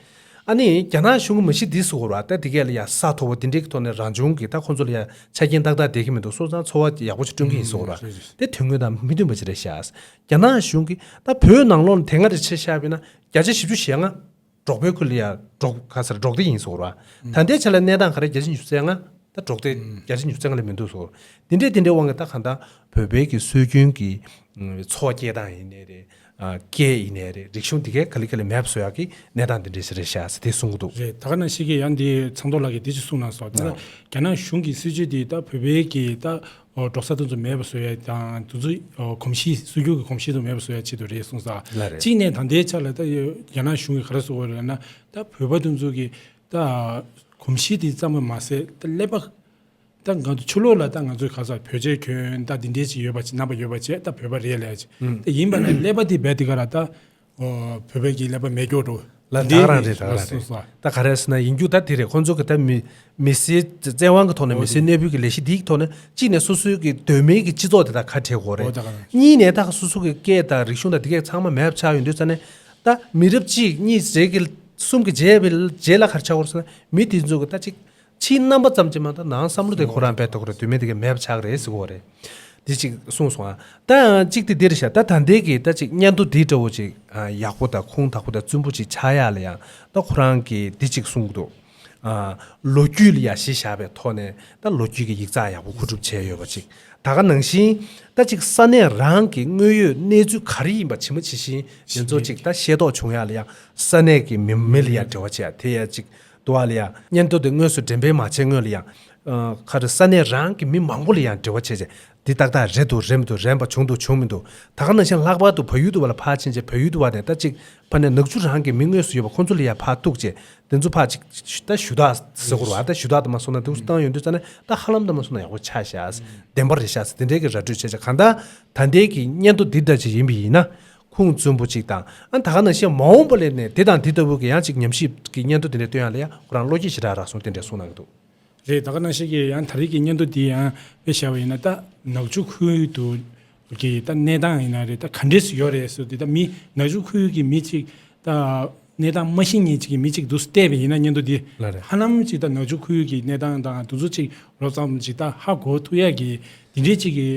ཨ་ནི་རྒྱ་ནག་གཞུང་གི་མ་གཞི་འདི་ཟེར་གོ་ར་ད་དེ་གས་ལ་ཡ་ས་མཐོ་བོ་དེ་འདྲའི་གི་ཐོག་ནས་རང་བྱུང་གི་ད་ཁོང་ཚོ་ལ་ཡ་ཆ་རྐྱེན་ཏག་ཏག་བསྡད་ཀྱི་མི་འདུག་སོང་ཙང་འཚོ་བ་ཡག་པོ་ཞིག་བསྐྲུན་གྱི་ཡིན་ཟེར་གོ་ར། དེ་དོན་དངོས་དང་མི་མཐུན་པ་ཅིག་རེད་ཤག་རྒྱ་ནག་གཞུང་གིས་ད་བོད་ནང་ལོགས་ལ་དེ་སྔ་རེ་ཆ་བཞག་པ་ཡིན་ན་བརྒྱ་ཆ་བཞི་བཅུ་ཞེ་ལྔ་འབྲོག་པའི་ཁུལ་ལ་ཡ་འབྲོག་ག་ས་ར་འབྲོག་སྡེ་ཡིན་ཟེར་གོ་ར། ད་ལྟའི་ཆ་ལ་གནས་སྟངས་ག་རེ་བརྒྱ་ཆ་ཉི་ཤུ་རྩ་ལྔ། ད་འབྲོག་སྡེ་ཨུམ། བརྒྱ་ཆ་ཉི་ཤུ་རྩ་ལྔ་ལས་མི་འདུག་ཟེར། དེ་འདྲའི་དེ་འདྲའི་དབང་གིས་ད་གང་ལྟར་བོད་པའི་གི་སྲོལ་རྒྱུན་གྱི་ཨུམ་འཚོ་བ་སྐྱེལ་སྟངས་ཡིན་ནའི་རེད། ཨ་སྐད་ཡིན་ནའི་རེད། རིག་གཞུང་འདི་གའི་ག་ལེ་ག་ལེ་མེད་པ་བཟོ་ཡག་གི་གནས་སྟངས་འདི་འདྲ་ཞིག་རེད་ཤག་ཟེར་དེ་གསུང་གི་འདུག། རེད། ད་ག་ནང་བཞིན་གྱི་ཡང་འདི་ཚང་ཐོག་ལགས་ཀྱིས་འདི་ཅིག་གསུངས་གནང་སོང་། དེ་ལ་ཨོ། རྒྱ་ནག་གཞུང་གི་སྲིད་བྱུས་འདི་ད་བོད་པའི་གི་ད་ཨོ་འབྲོག་ས་དེ་ཚོ་མེད་པ་བཟོ་ཡག་དང་དེ་ཚོ་ཨོ་གོམས་གཤིས་སྲོལ་རྒྱུན་གྱི་གོམས་གཤིས་དེ་མེད་པ་བཟོ་ཡག་ཆེད་དུ་རེད་གསུངས་སོང་། ལགས་རེད། གཅིག་ནས་ད་ལྟའི་ཆ་ལ་ད་རྒྱ་ནག་གཞུང་གིས་ག་རེ་གསུངས་པ་རེད་ལབ་ན། ད་བོད་པ་དེ་ཚོ་གི་ད་གོམས་གཤིས་དེ་ཙམ་པ་མ་ཟད་ད་ཀླད་པ། ད་ང་ཚོ་ཕྱི་ལོགས་ལ་ད་ང་ཚོའི་ག་ས་བོད་ཆས་གྱོན་ད་འདི་འདྲའི་ཅིག་ཡོད་པ་ཅིག་རྣམ་པ་ཡོད་པ་བྱས་ད་བོད་པ་རེད་ལབ་ཡག་ཅིག། ཨུམ། ད་ཡིན་པ་ན་ཀླད་པ་དེ་རྦད་དེ་ག་ར་ད་ཨོ་བོད་པའི་གི་ཀླད་པ་མེད་སྐྱོ་འགྲོ། ལ་དེ་དག་རང་རེད། དག་རང་རེད། སོ་སོ། ད་ག་རེ་ཟེར་ན་ཡིན་རྒྱུ་ད་དེ་རེད། ཁོང་ཚོ་གི་ད་མི་མི་སེར་བཙན་དབང་གི་ཐོག་ནས་ཨོ་མི་སེར་དེ་གནས་སྤོས་ཀྱི་ལས་གཞི་འདིའི་ཐོག་ནས་གཅིག་ནས་སོ་སོའི་གི་གདོད་མའི་གི་སྤྱི་ཚོགས་དེ་དག་ཁ་བྲལ་དགོས་རེད། ཨོ་ད་ག་རང་། གཉིས་ནས་ད་སོ་སོ་གི་སྐད་དང་རིག་གཞུང་དང་དེ་གས་ཚང་མ་མེད་པ་ཆགས་ཡོང་དུས་ཙ་ནས་ད་མི་རབས་གཅིག་གཉིས་རེ་གི་གསུམ་གི་རྗེས་པའི་རྗེས་ལ་ག་རེ་ཆགས་དགོས་རེད་ཟེར་ན་མི་དེ་ཚོ་གི་ད་གཅིག་ཕྱིའི་རྣམ་པ་ཙམ་གྱིས་མ་གཏོགས་ནང་བསམ་བློ་དེ་ཁོ་རང་རྦད་དེ་ཁོ་རང་གདོད་མའི་དེ་ག་མེད་པ་ཆགས་རེད་ཟེར་གོ་རེད། འདི་གཅིག་གསུངས་སོང་ཨ། ད་གཅིག་དེ་འདིར་བཞག་ད་ད་ལྟའི་གི་ད་གཅིག་སྙན་ཐོ་འདི་འདྲ་བོ་ཅིག་ཨ་ཡག་པོ་དང་ཁུངས་དག་པོ་དང་བཙུན་པོ་ཅིག་ཆགས་ཡག་ལ་ཡང་ད་ཁོ་རང་གིས་འདི་གཅིག་གསུངས་འདུག། ཨ་ལོ་རྒྱུས་ལ་ཡང་གཞི་བཞག་པའི་ཐོག་ནས་ད་ལོ་རྒྱུས་ཀྱི་ཡིག་ཚགས་ཡག་པོ་མཁོ་སྒྲུབ་བྱས་ཡོད་པ་ཅིག། ད་ག་ནང་བཞིན་ད་གཅིག་ས་གནས་རང་གི་དངོས་ཡོད་གནས་ཚུལ་ག་རེ་ཡིན་པ་ཇི་མ་ཇི་བཞིན་དེ་ཚོ་ཅིག་ད་ཤེས་རྟོགས་བྱུང་ཡག་ལ་ཡང་ས་གནས་ཀྱི་མི་མི་ལ་ཡང་འབྲེལ་བ་བྱས་ཡག་དེ་ཡང་ཅིག་འདུག་བ་ལ་ཡང་། སྙན་ཐོ་དེ་དངོས་སུ་འགྲེམས་སྤེལ་མ་བྱས་སྔོན་ལ་ཡང་། ཨ་ག་རེ་ས་གནས་རང་གི་མི་མང་པོ་ལ་ཡང་འབྲེལ་བ་བྱས་བྱས་འདི་ཏག་ཏག་རེད་འདུག་རེད་མི་འདུག་རན་པ་བྱུང་འདུག་བྱུང་མི་འདུག། ད་ག་ནང་བཞིན་ལྷག་པར་དུ་བལ་ཡུལ་དུ་བ་ལ་ཕར་ཕྱིན་བྱས་བལ་ཡུལ་དུ་བ་ནས་ད་ཅིག་ཕ་ནས་ནག་ཆུ་རང་གི་མི་དངོས་སུ་ཡོད་པ་ཁོང་ཚོ་ལ་ཡང་ཕར་གཏུགས་བྱས་དེ་ཚོ་ཕར་ཅིག་ད་ཞུ་དག་ཟེར་དགོས་རེད་བ། ད་ཞུ་དག་དུ་མ་སོང་ན་འདུག་སེ་བཏང་ཡོང་དུས་ཙ་ནས་ད་ཧ་ལམ་དུ་མ་སོང་ན་ཡག་པོ་ཆགས་བཞག་བདེན་པ་རེད་བཞག་དེ་འདྲའི་གི་ར་སྤྲོད་བྱས་བྱས་གང་ལྟར་ད་ལྟའི་གི་སྙན་ཐོ་འདི་འདྲ་ཅིག་ཡིན་པ་ཡིན་ན། ཁུངས་བཙུན་པོ་གཅིག་དང་ཨ་ད་ག་ནང་བཞིན་མ་འོངས་པ་ལ་ནས་དེ་དང་དེ་ལྟ་བུ་གི་ཡང་གཅིག་ཉམས་ཞིབ་ཀྱི་སྙན་ཐོ་དེ་འདྲ་བཏོན་ཡག་ལ་ཡང་ཁོ་རང་བློ་སྐྱེད་ཞེ་དྲག་རག་སོང་དེ་འདྲ་གསུངས་གནང་གི་འདུག། རེད། ད་ག་ནང་བཞིན་གྱི་ཡང་ད་རེས་ཀྱི་སྙན་ཐོ་འདི་ཡང་དཔེ་བཞག་པ་ཡིན་ན་ད་ནག་ཆུ་ཁུལ་དུ་གི་ད་གནས་སྟངས་ཡིན་ན་རེད། ད་ག་འདྲས་སུ་ཡོད་རེད་ཟེར་དུས་ད་མི་ནག་ཆུ་ཁུལ་གྱི་མི་གཅིག་ད་གནས་སྟངས་མ་ཤེས་མཁན་གཅིག་གི་མི་གཅིག་འདུག་སེ་བལྟས་པ་ཡིན་ན་སྙན་ཐོ་འདི་ལགས་རེད། ཧ་ལམ་གཅིག་ད་ནག་ཆུ་ཁུལ་གྱི་གནས་སྟངས་དང་དེ་ཚོ་གཅིག་རོབ་ཙམ་གཅིག་ད་ཧ་གོ་ཐུབ་ཡག་གི་འདི་འདྲས་གཅིག་གི་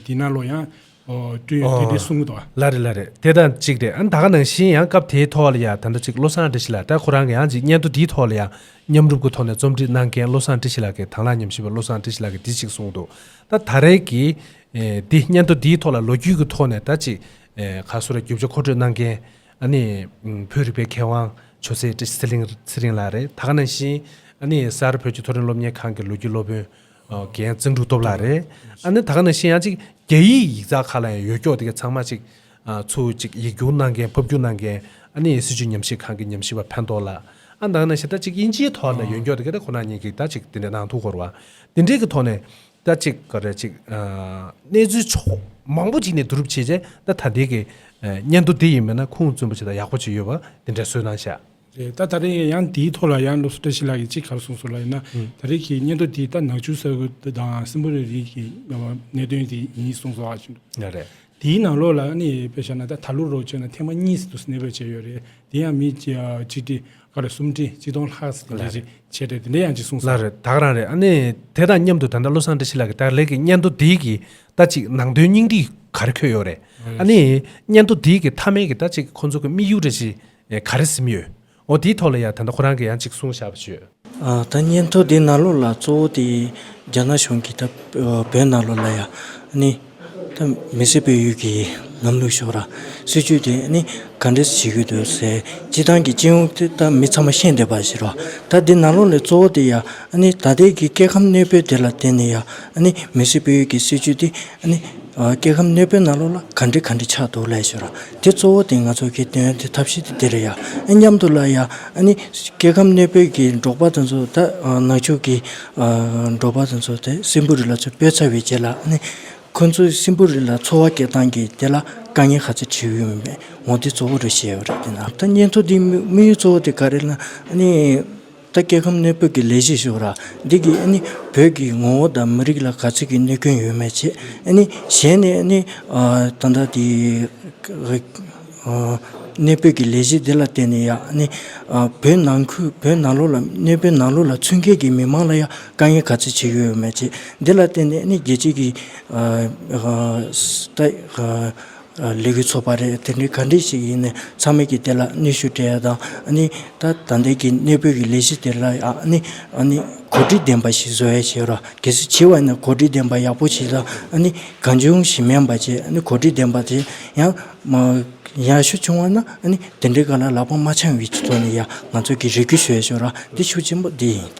འདི་ནང་ལོགས་ཡང་ཨོ་སྤྲོད་ཡོད་དེ་ཨོ། དེ་གསུང་གི་འདུག་ཨ། ལགས་རེད་ལགས་རེད། དེ་དང་གཅིག་རེད། ཨ་ནི་ད་ག་ནང་བཞིན་ཡང་སྐབས་དེའི་ཐོག་ལ་ཡ་ད་ལྟ་གཅིག་བློ་བཟང་བཀྲ་ཤིས་ལགས་ད་ཁོ་རང་གི་ཡང་གཅིག་སྙན་ཐོ་འདིའི་ཐོག་ལ་ཡ་མཉམ་རུབ་ཀྱི་ཐོག་ནས་རྩོམ་སྒྲིག་གནང་མཁན་བློ་བཟང་བཀྲ་ཤིས་ལགས་ཀྱིས་དང་བླངས་ཉམས་ཞིབ་པ་བློ་བཟང་བཀྲ་ཤིས་ལགས་ཀྱིས་འདི་གཅིག་གསུངས་འདུག། ད་ད་རེས་ཀྱི་ཨེ་འདི་སྙན་ཐོ་འདིའི་ཐོག་ལ་ལོ་རྒྱུས་ཀྱི་ཐོག་ནས་ད་གཅིག་ཨེ་ག་སོ་ར་རྒྱུ་ཆ་མཁོ་སྤྲོད་གནང་མཁན་ཨ་ནི་བོད་རིག་པའི་མཁས་དབང་ཆོས་སྲིད་བཀྲ་ཤིས་ཚེ་རིང་ཚེ་རིང་ལགས་རེད། ད་ག་ནང་བཞིན་ཨ་ནི་སར་བོད་ཀྱི་མཐོ་རིམ་སློབ་གཉེར་ཁང་གི་ལོ་རྒྱུས་སློབ་དཔོན། ཨོ་རྒན་བརྩོན་འགྲུས་སྟོབས་ལགས་རེད། ཨ་ནི་ད་ག་ནང་བཞིན་ཡང་གཅིག་རྒྱ་ཡིག་ཡིག་ཚགས་ཁག་ལ་ཡང་ཡོད་སྐྱོག་དེ་ག་ཚང་མ་གཅིག་ཨ་ཚུར་གཅིག་ཡིག་སྒྱུར་གནང་མཁན་ཕབ་སྒྱུར་གནང་མཁན་ཨ་ནི་སྲིད་བྱུས་ཉམས་ཞིབ་ཁང་གི་ཉམས་ཞིབ་པ་ཕན་ཐོགས་ལགས། ཨ་ད་ག་ནང་བཞིན་ད་གཅིག་དབྱིན་ཇིའི་ཐོག་ལ་ཡོད་སྐྱོག་དེ་ག་ད་ཁོ་རང་གཉིས་ཀྱིས་ད་གཅིག་དེ་འདྲ་གནང་ཐུབ་ཀྱི་རེད་བ། དེ་འདྲའི་གི་ཐོག་ནས་ད་གཅིག་ག་རེ་གཅིག་ཨ་གནས་ཚུལ་ཕྱོགས་མང་པོ་གཅིག་ནས་བསྡུ་རུབ་བྱས་རྗེས་ད་ད་ལྟའི་གི་ཨ་སྙན་ཐོ་འདི་ཡིན་མིན་ན་ཁུངས་བཙུན་པོ་ཅིག་དང་ཡག་པོ་ཅིག་ཡོད་པ་དེ་འདྲ་བཟོས་གནང་ཤག། རེད། ད་ད་རེས་ཡང་དེའི་ཐོག་ལ་ཡང་བློ་བཟང་བཀྲ་ཤིས་ལགས་ཀྱིས་གཅིག་ག་རེ་གསུངས་སོང་ལབ་ཡིན་ན། ཨུམ། ད་རེས་ཀྱི་སྙན་ཐོ་འདི་ད་ནག་ཆུ་ས་ཁུལ་དང་སྲིན་པོ་རི་རི་གི་གནད་དོན་དེ་ཡིན་གསུངས་སོང་ཨ་ཞུ། ཡ་རེད། དེའི་ནང་ལོགས་ལ་ཨ་ནི་དཔེ་བཞག་ན་ད་ད་ལོ་རོགས་བྱས་ན་ཐེངས་མ་གཉིས་སུ་དུ་གནས་སྤོས་བྱས་ཡོད་རེད། དེ་ཡང་མི་གཅིག་ཁྲི་ག་རེ་སུམ་ཁྲི་གཅིག་སྟོང་ལྷག་ཙམ་དེ་འདྲ་ཅིག་བྱས་རེད། དེ་འདྲ་ཡང་ཅིག་གསུངས་སོང་། ལགས་རེད། ད་ག་རང་རེད། ཨ་ནི་དེ་དང་མཉམ་དུ་ད་ལྟ་བློ་བཟང་བཀྲ་ཤིས་ལགས་ཀྱིས་ད་ལན་གྱི་སྙན་ཐོ་འདི་གི་ད་ཅིག་ནང་དོན་སྙིང་བསྡུས་ག་རེ་འཁོད་ཡོད་རེད། ཨ་ནི་སྙན་ཐོ་འདི་གི་མཐའ་མའི་གི་ད་ཅིག་ཁོང་ཚོ་གི་དམིགས་ཡུལ་འདྲ་ཅིག་ག་རེ་ཟིན་ཡོད། འོ་དེའི་ཐོག་ལ་ཡང་ད་ལྟ་ཁོ་རང་གིས་ཡང་ཅིག་གསུངས་བཞག་པ་ཞུ། ཨ་ད་སྙན་ཐོ་འདི་ནང་ལོགས་ལ་གཙོ་བོ་དེ་རྒྱ་ནག་གཞུང་གིས་ད་བོད་ནང་ལོགས་ལ་ཡ་ཨ་ནི་ད་མི་སེར་སྤེལ་ཡུལ་གྱི་ལམ་ལུགས་ཤོག་ར་སྲིད་ཇུས་དེ་ཨ་ནི་ག་འདྲས་བྱེད་ཀྱི་འདུག་ཟེར་སྤྱི་བཏང་གི་སྤྱི་ཡོངས་དེ་ད་མི་ཚང་མ་ཤེས་བསྡད་པ་ཞིག་ར། ད་འདི་ནང་ལོགས་ལ་གཙོ་བོ་དེ་ཡ་ཨ་ནི་ད་ལྟའི་གི་སྐྱེ་ཁམས་གནས་སྤོས་དེ་ལ་བརྟེན་ནས་ཡ་ཨ་ནི་མི་སེར་སྤེལ་ཡུལ་གྱི་སྲིད་ཇུས་དེ་ཨ་ནི་ཨ་སྐྱེ་ཁམས་གནས་སྤོས་ནང་ལོགས་ལ་ག་འདྲ་ག་འདྲ་ཆགས་འདུག་ལབ་ཞུ་ར། དེ་གཙོ་བོ་དེ་ང་ཚོ་གི་དོན་དེ་ཐབས་ཤེས་དེ་དེ་རེད་ཡ། ཨ་མཉམ་དུ་ལ་ཡ་ཨ་ནི་སྐྱེ་ཁམས་གནས་སྤོས་ཀྱི་འབྲོག་པ་དེ་ཚོ་ད་ཨ་ནག་ཆུ་གི་ཨ་འབྲོག་པ་དེ་ཚོ་དེ་སྲིན་པོ་རི་ལ་ཚུར་སྤོས་ཚར་བའི་རྗེས་ལ་ཨ་ནི་ཁོ་ཚོ་སྲིན་པོ་རི་ལ་འཚོ་བ་སྐྱེལ་སྟངས་ཀྱི་དེ་ལ་དཀའ་ངལ་ག་ཚོད་འཕྲད་ཡོད་མེད་འོ་དེ་གཙོ་བོ་རེད་བཤད་ཡོད་རེད། དེ་ན་ད་སྙན་ཐོ་འདི་དམིགས་ཡུལ་གཙོ་བོ་དེ་ག་རེ་ལབ་ན་ཨ་ནི། ད་སྐྱེ་ཁམས་གནས་སྤོས་ཀྱི་ལས་གཞི་ཞུ་ར། འདི་གི་ཨ་ནི་བོད་ཀྱི་ངོ་བོ་དང་མི་རིགས་ལ་ག་ཚོད་ཀྱི་གནོད་སྐྱོན་ཡོད་མེད་བྱས། ཨ་ནི་གཞན་ནས་ཨ་ནི་ཨ་ད་ལྟ་དེ་ཨ་གནས་སྤོས་ཀྱི་ལས་གཞི་འདི་ལ་བརྟེན་ནས་ཡ་ཨ་ནི་ཨ་བོད་ནང་ཁུལ་བོད་ནང་ལོགས་ལ་གནས་སྤོས་ནང་ལོགས་ལ་ཚུད་མཁན་གྱི་མི་མང་ལ་ཡ་དཀའ་ངལ་ག་ཚོད་ཅིག་ཡོད་ཡོད་མེད་བྱས། འདི་ལ་བརྟེན་ནས་ཨ་ནི་རྒྱལ་སྤྱི་གི་ཨ་ཨ་ད་ཨ། ལས་འགུལ་ཚོགས་པ་རེད། དེ་འདྲའི་ག་འདྲ་ཞིག་ཡིན་ནའི་ཚང་མས་ཀྱི་དེ་ལ་གནོན་ཤུགས་སྤྲད་ཡ་དང་། ཨ་ནི་ད་ད་ལྟའི་གི་གནས་སྤོས་ཀྱི་ལས་གཞི་དེ་ལ་ཡ་ཨ་ནི་ཨ་ནི་གོ་སྒྲིག་ལྡན་པ་ཞིག་བཟོ་ཡ་བྱེད་རོགས། གལ་སྲིད་བྱེད་པ་ཡིན་ན་གོ་སྒྲིག་ལྡན་པ་ཡག་པོ་ཞིག་དང་། ཨ་ནི་གང་བྱུང་ཞིག་མིན་པ་བྱས། ཨ་ནི་གོ་སྒྲིག་ལྡན་པ་དེ་ཡང་མ་ཡག་ཤོས་བྱུང་བ་ན། ཨ་ནི་དེ་འདྲའི་སྒང་ལ་ལག་པ་མ་འཆང་བའི་ཐོག་ནས་ཡ་ང་ཚོས་ཀྱི་རེ་སྐུལ་ཞུ་ཡ་ཞོར་ར་འདི་ཤུགས་ཆེན་པོ་འདི་ཡིན།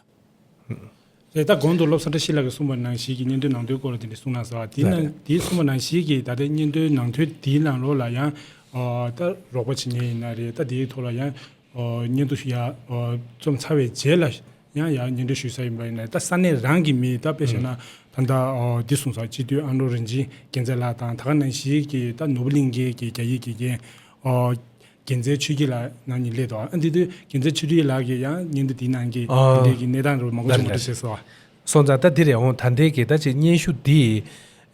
རེད། ད་གོང་དུ་བློ་བཟང་བཀྲ་ཤིས་ལགས་ཀྱིས་གསུངས་པ་ནང་བཞིན་གྱི་སྙན་ཐོའི་ནང་དོན་སྐོར་ལ་དེ་འདྲ་གསུངས་གནང་སོང་། དེ་ནང་དེ་གསུངས་པ་ནང་བཞིན་གྱི་ད་ལྟའི་སྙན་ཐོའི་ནང་དོན་དེའི་ནང་ལོགས་ལ་ཡང་ཨ་ད་རོགས་པ་བྱེད་མཁན་ཡིན་ན་རེད། ད་དེའི་ཐོག་ལ་ཡང་ཨ་སྙན་ཐོ་ཞུ་ཡ་ཨ་རྩོམ་ཚར་བའི་རྗེས་ལ་ཡང་ཡང་སྙན་སྒྲོན་ཞུ་ས་ཡིན་པ་ཡིན་ན། ད་ས་གནས་རང་གི་མི། ད་དཔེ་བཞག་ན་ད་ལྟ་ཨ་འདི་གསུངས་སོང་། སྤྱི་འཐུས་ཨ་ནོ་རིན་ཆེན་རྒྱལ་མཚན་ལགས་དང་། ད་ག་ནང་བཞིན་གྱི་ད་ནོར་བུ་གླིང་གའི་གི་རྒྱ་ཡིག་དགེ་རྒན་ཨ་རྒྱལ་མཚན་ཆོས་སྐྱིད་ལགས་ནང་ནས་སླེབས་འདུག་ཨ་འདི་དུས་རྒྱལ་མཚན་ཆོས་སྐྱིད་ལགས་ཀྱིས་ཡང་སྙན་ཐོ་འདིའི་ནང་གི་ཨ་དེ་འདྲའི་གི་གནས་སྟངས་རུ་མང་པོ་ཞིག་ངོ་སྤྲོད་བྱས་སོང་། སོང་ཙང་ད་འདི་རེད། འོང་ད་ལྟའི་གི་ད་ཅིག་སྙན་ཞུ་འདི།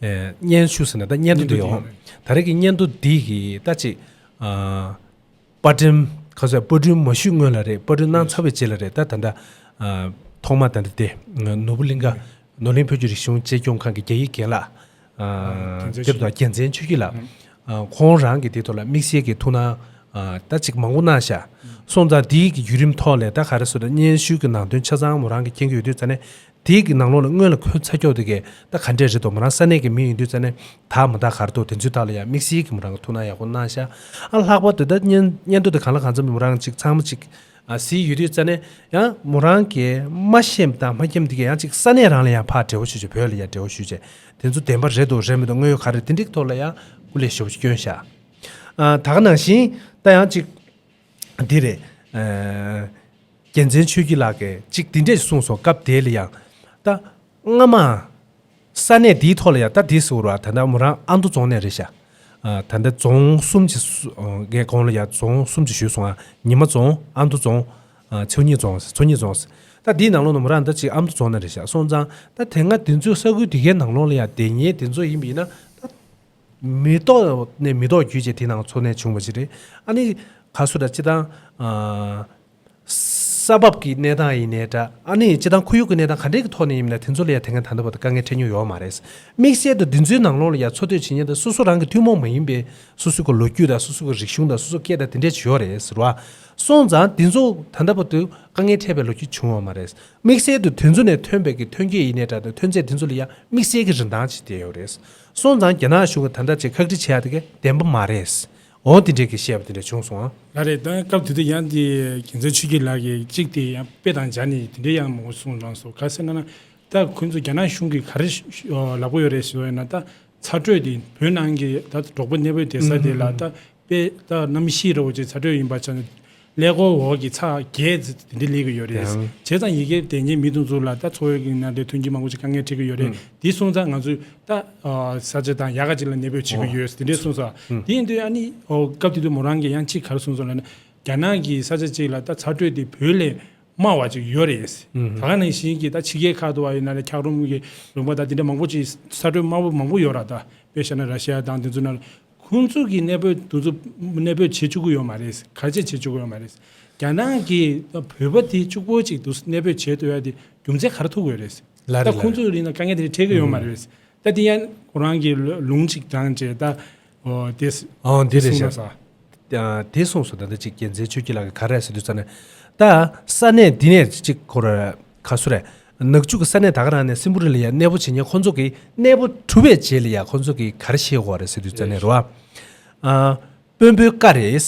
ཨེ་སྙན་ཞུ་ཟེར་ན་ད་སྙན་ཐོ་འདི་ཡོང་། ད་རེས་ཀྱི་སྙན་ཐོ་འདི་གི་ད་ཅིག་ཨ་པར་སྐྲུན་ག་ཚོད་པར་སྐྲུན་མ་ཞུས་སྔོན་ལ་རེད། པར་སྐྲུན་གནང་ཚར་བའི་རྗེས་ལ་རེད། ད་ད་ལྟ་ཨ་ཐོག་མ་ད་ལྟ་དེ་ནོར་བུ་གླིང་ག་ནོར་གླིང་བོད་ཀྱི་རིག་གཞུང་གཅེས་སྐྱོང་ཁང་གི་རྒྱ་ཡིག་རྒན་ལགས། ཨ་རྒྱལ་མཚན་དེ་དང་རྒྱལ་མཚན་ཆོས་སྐྱིད་ལགས། ཨ་ཁོང་རང་གིས་དེ་ཐོག་ལ་དམིགས་བསལ་གྱི་ཐུགས་སྣང་ཨ་ད་ཅིག་མང་པོ་གནང་ཤག་སོང་ཙང་དེའི་གི་བརྒྱུད་རིམ་ཐོག་ལས་ད་ག་རེ་ཟེར་ན། སྙན་ཞུ་གི་ནང་དོན་ཆ་ཚང་མོ་རང་གིས་མཁྱེན་གྱི་ཡོད་དུས་ཙ་ནས། དེའི་གི་ནང་ལོགས་ལ་སྔོན་ལ་འཁོད་ཚར་ཀྱོག་དེ་གས་ད་ག་འདྲས་རེད་འདུག་མོ་རང་ས་གནས་ཀྱི་མི་ཡིན་དུས་ཙ་ནས་དག་མ་དག་ག་རེ་འདུག་དེ་ཚོའི་ཐོག་ལ་ཡང་དམིགས་བསལ་གྱི་མོ་རང་གི་ཐུགས་སྣང་ཡག་པོ་གནང་ཤག་ཨ་ལྷག་པར་དུ་ད་སྙན་སྙན་ཐོ་དེ་གང་ལ་གང་འཚམ་མོ་རང་ཅིག་ཚང་མ་ཅིག་ཨ་གཟིགས་ཡོད་དུས་ཙ་ནས། ཡང་མོ་རང་གིས་མ་ཤེས་པ་དང་མ་མཁྱེན་པ་དེ་གས་ཡང་ཅིག་ས་གནས་རང་ལ་ཡང་ཕར་འབྲེལ་བ་ཞུས་བྱས། བོད་ལ་ཡང་འབྲེལ་བ་ཞུས་བྱས། དེ་ཚོ་བདེན་པ་རེད་འདུག་རེད་མི་འདུག་དངོས་ཡོད་ག་རེ་དེ་འདྲའི་ཐོག་ལ་ཡང་སྐུ་ལས་ཞབས་ཞུ་བསྐྱོན་ཤག་ཨ་ད་ག་ནང་བཞིན་ད་ཡང་ཅིག་འདི་རེད། ཨ་རྒྱལ་མཚན་ཆོས་སྐྱིད་ལགས་ཀྱིས་ཅིག་འདི་འདྲས་གསུངས་སོང་། སྐབས་དེ་ལ་ཡང་ད་སྔ་མ་ས་གནས་འདིའི་ཐོག་ལ་ཡང་ད་འདི་ཟེར་བ་ད་ལྟ་མོ་རང་ཨ་མདོ་རྫོང་ནས་རེད་ཤག་ཨ་ད་ལྟ་རྫོང་གསུམ་གྱི་སུ་ཨ་གའི་གོང་ལ་ཡང་རྫོང་གསུམ་གྱི་ཞུས་སོང་། ཨ་ཉི་མ་རྫོང་། ཨ་མདོ་རྫོང་། ཨ་མཚོ་སྙེ་རྫོང་། མཚོ་སྙེ་རྫོང་། ད་འདིའི་ནང་ལོགས་ནས་མོ་རང་ད་ཅིག་ཨ་མདོ་རྫོང་ནས་རེད་ཤག་སོང་ཙང་ད་དེ་སྔ་དེ་ཚོའི་ས་ཁུལ་དེ་གའི་ནང་ལོགས་ལ་ཡང་བསྡད་མཁན་དེ་ཚོ་ཡིན་པ་ཡིན་ན། ད་མི་ཐོག་ནས་མི་ཐོག་བརྒྱུད་བྱས་དེ་ནང་འཚོ་གནས་བྱུང་བ་ཞིག་རེད། ཨ་ནི་ག་ཚོད་ད་སྤྱིར་བཏང་ཨ་ས་བབ་ཀྱི་གནས་སྟངས་ཡིན་ནའི་འདྲ། ཨ་ནི་སྤྱིར་བཏང་ཁོར་ཡུག་གི་གནས་སྟངས་ག་འདྲའི་གི་ཐོག་ནས་ཡིན་ན་དེ་ཚོ་ལ་ཡང་དེ་སྔ་ད་ལྟ་བར་དུ་དཀའ་ངལ་འཕྲད་མྱོང་ཡོད་མ་རེད། དམིགས་བསལ་དུ་འདི་ཚོའི་ནང་ལོགས་ལ་ཡང་འཚོ་སྡོད་བྱེད་མཁན་དང་སོ་སོ་རང་གི་ཐུན་མོང་མ་ཡིན་པའི་སོ་སོའི་གི་ལོ་རྒྱུས་དང་། སོ་སོའི་གི་རིག་གཞུང་དང་། སོ་སོའི་སྐད་དང་དེ་འདྲས་ཅིག་ཡོད་རེད་ཟེར་བ། སོང་ཙང་འདི་ཚོ་ད་ལྟ་བར་དུ་དཀའ་ངལ་འཕྲད་པའི་ལོ་རྒྱུས་བྱུང་ཡོད་མ་རེད། དམིགས་བསལ་དུ་དེ་ཚོ་ནས་ཐོན་པའི་གི་ཐོན་སྐྱེད་ཡིན་ནའི་འདྲ་དང་། ཐོན་རྫས་དེ་ཚོ་ལ་ཡང་དམིགས་བསལ་གྱི་རིན་ཐང་ཅིག་བསྡད་ཡོད་རེད། སོང་ཙང་རྒྱ་ནག་གཞུང་གིས་ད་ལྟ་ཅིག་ཁག་དཀྲི་བྱེད་ཡག་དེ་ག་བདེན་པ་མ་རེད། འོ་དེ་འདྲས་ཀྱི་བཤད་པ་དེ་འདྲ་བྱུང་སོང་ཨ། ལགས་རེད། ད་སྐབས་དེ་དུས་ཡང་དེ་རྒྱལ་མཚན་ཆོས་སྐྱིད་ལགས་ཀྱིས་གཅིག་དེ་ཡང་དཔེ་དང་སྦྱར་ནས་དེ་འདྲས་ཡང་མང་པོ་གསུངས་གནང་སོང་། ག་ཟེར་ན་ན། ད་ཁོང་ཚོ་རྒྱ་ནག་གཞུང་གིས་ག་རེ་ལབ་ཀྱི་ཡོད་རེད་ཟེར་བ་ཡིན་ན། ད་ཚ་དྲོད་དེ་བོད་ནང་གི་ད་འབྲོག་པ་གནས་སྤོས་སྡོད་ས་དེ་ལ་ད་དཔེ་ད་གནམ་གཤིས་རེད་བ་ཅིག་ཚ་དྲོད་ཡིན་པ་ཆ་ནས། ཀླད་ཀོར་འོག་གི་ཚ་བརྒྱད་ཙམ་དེ་འདྲ་སླེབས་ཀྱི་ཡོད་རེད། ཡང་བྱས་ཙང་ཡ་གིར་བསྡད་མཁན་མི་དེ་ཚོ་ལ་ད་འཚོ་བའི་གི་ནང་དེ་ཐོན་སྐྱེད་མང་པོ་ཅིག་དཀའ་ངལ་འཕྲད་ཀྱི་ཡོད་རེད། ཨང་། དེ་སོང་ཙང་ང་ཚོས་ད་ཨ་ས་ཆ་དང་ཡག་ག་ཅིག་ལ་གནས་སྤོས་བྱེད་ཀྱི་ཨོ་ཡོད་དེ་འདྲས་གསུངས་སོང་། ཨང་། དེ་ཡིན་དུས་ཨ་ནི་ཨོ་སྐབས་དེ་དུས་མོ་རང་གིས་ཡང་གཅིག་ག་རེ་གསུངས་སོང་ལབ་ན། རྒྱ་ནག་གི་ས་ཆ་གཅིག་ལ་ད་ཚ་དྲོད་དེ་བོད་ལས་དམའ་བ་ཅིག་ཡོད་རེད། ཨང་། ད་ག་ནང་བཞིན་གྱི་ད་ཕྱི་རྒྱལ་ཁག་ཏུ་བ་ཡིན་ན་རེད། འཁྱགས་རོམ་གྱི་ལུང་པ་དང་དེ་འདྲ་མང་པོ་ཅིག་ཚ་དྲོད་དམའ་པོ་མང་པོ་ཡོད་ར། ད་དཔེ་བཞག་ན་ར་ཤི་ཡ་དང་དེ་ཚོ་ནང་ཁོང་ཚོ་གི་གནས་སྤོས་དེ་ཚོ་གནས་སྤོས་བྱེད་བཅུག་གི་ཡོད་མ་རེད། ག་རེ་བྱེད་བཅུག་གི་ཡོད་མ་རེད། རྒྱ་ནག་གིས་བོད་པ་དེ་གཅིག་པོ་གཅིག་ཏུ་གནས་སྤོས་བྱེད་ཐུབ་ཡ་དེ་རྒྱུ་མཚན་ག་རེ་ཐུག་ཡོད་རེད། ལ་རེད། ད་ཁོང་ཚོ་ཡིན་ན་དཀའ་ངལ་དེ་འཕྲད་ཀྱི་ཡོད་མ་རེད། ད་དེ་ཡང་ཁོ་རང་གི་ལུང་གཅིག་དྲངས་བྱས་ད་ཨོ་དེ་ཨོ་དེ་རེད་གསུངས་ཤག་ས། ཨ་དེ་གསུངས་སོང་། ད་ལྟ་ཅིག་རྒྱལ་མཚན་ཆོས་སྐྱིད་ལགས་ཀྱིས་ག་རེ་ཟེར་དུས་ཙ་ནས། ད་ས་གནས་འདི་ནས་ཅིག་ཁོ་ར་ག་སུ་རེད། ནག་ཆུ་གི་ས་གནས་ད་ག་རང་ནས་སྲིན་པོ་རི་ལ་ཡ་གནས་སྤོ་བྱེད་མཁན་ཁོང་ཚོ་གི་གནས་སྤོ་གྲུབ་པའི་རྗེས་ལ་ཡ་ཁོང་ཚོ་གི་ག་རེ་བཤད་དགོས་རེད་ཟེར་དུས་ཙ་ནས་རེད་བ། ཨ་དཔོན་པོའི་བཀའ་རེད།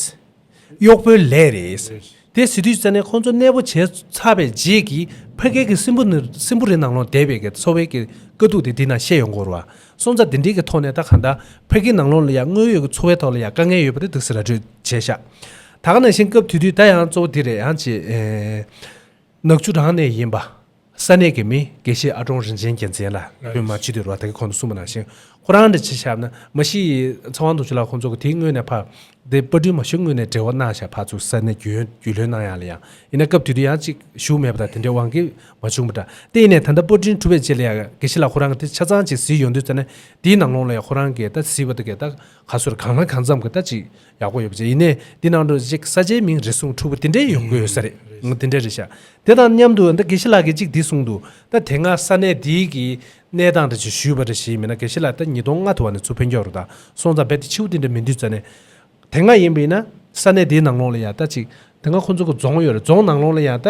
གཡོག་པོའི་ལས་རེད། དེ་ཟེར་དུས་ཙ་ནས་ཁོང་ཚོ་གནས་སྤོ་བྱས་ཚར་བའི་རྗེས་ཀྱི་ཕ་གི་གི་སྲིན་པོ་ནི་སྲིན་པོ་རི་ནང་ལོགས་བསྡད་པའི་གི་འཚོ་བའི་གི་དཀའ་སྡུག་དེ་འདི་ན་བཤད་ཡོང་གི་ཡོད་རེད་བ། སོང་ཙང་འདི་འདྲའི་གི་ཐོག་ནས་ད་གང་ལྟར་ཕ་གི་ནང་ལོགས་ལ་ཡ་དངོས་ཡོད་ཀྱི་འཚོ་བའི་ཐོག་ལ་ཡ་དཀའ་ངལ་ཡོད་པ་དེ་འདུག་སེ་ར་སྤྲོད་བྱས་ཤག་ད་ག་ནང་བཞིན་སྐབས་དེ་དུས་ད་ཡང་གཙོ་བོ་འདི་རེད། ཡང་ཅིག་ཨེ་ནག་ཆུ་རང་ནས་ཡིན་པ་ས་གནས་ཀྱི་མི་དགེ་བཤེས་ཨ་ཀྲོང་རིན་ཆེན་རྒྱལ་མཚན་ལགས། ལགས། སྔོན་མ་སྤྱི་འཐུས་རེད་བ། ད་གིན་གོང་དུ་གསུངས་པ་ནང་བཞིན་ཁོ་རང་འདྲ་ཅིག་བཞག་ན། མ་གཞི་ཚེ་དབང་རྡོ་རྗེ་ལགས་ཁོང་ཚོ་གི་དེའི་སྔོན་ནས་ཕར་དེ་པར་སྐྲུན་མ་ཞུ་སྔོན་ནས་འབྲེལ་བ་གནང་བཞག་ཕར་ཚུར་ས་གནས་རྒྱུས་ཡོན་རྒྱུས་ལོན་གནང་ཡག་ལ་ཡང་། ཡིན་ན་སྐབས་དེ་དུས་ཡང་ཅིག་བཞུགས་མེད་པ་དང་དེ་འདྲའི་དབང་གིས་མ་བྱུང་བ་འདྲ། དེ་ཡིན་ནའི་ད་ལྟ་པར་སྐྲུན་གྲུབ་པའི་རྗེས་ལ་ཡང་དགེ་བཤེས་ལགས་ཁོ་རང་གིས་དེ་ཆ་ཚང་ཅིག་གཟིགས་ཡོང་དུས་ཙ་ནས། དེའི་ནང་ལོགས་ལ་ཡང་ཁོ་རང་གིས་ད་གཟིགས་པ་དེ་གས་ད་ག་ཚོད་གང་ལ་གང་འཚམ་གི་ད་ཅིག་ཡག་པོ་ཡོད་པ་ཅིག་ཡིན་ནའི། འདི་ནང་དུ་ཅིག་ས་ཆའི་མིང་རེ་ཟུང་འཁྲུག་པ་དེ་འདྲའི་ཡོང་གི་ཡོད་ས་རེད། ང་དེ་འདྲ་རེད་ཤག་དེ་དང་མཉམ་དུ་ད་དགེ་བཤེས་ལགས་ཀྱིས་ཅིག་འདི་གསུངས་འདུག་ད་དེ་སྔ་ས་གནས་འདིའི་གི་ གནས་སྟངས་འདྲ་ཅིག་ཞུས་པ་འདྲ་ཞིག་མིན་ན། དགེ་བཤེས་ལགས་ད་ཉིས་སྟོང་ལྔ་དུ་བ་ནས་ཚུར་ཕེབས་མཁན་རེད་ད། སོང་ཙང་རྦད་དེ་ཕྱི་པོ་དེ་འདྲ་མི་འདུག་ཙང་ནས། དེ་སྔ་ཡིན་པ་ཡིན་ན་ས་གནས་དེའི་ནང་ལོགས་ལ་ཡ་ད་ཅིག་དེ་སྔ་ཁོང་ཚོ་གི་རྫོང་ཡོད་རེད། རྫོང་ནང་ལོགས་ལ་ཡ་ད་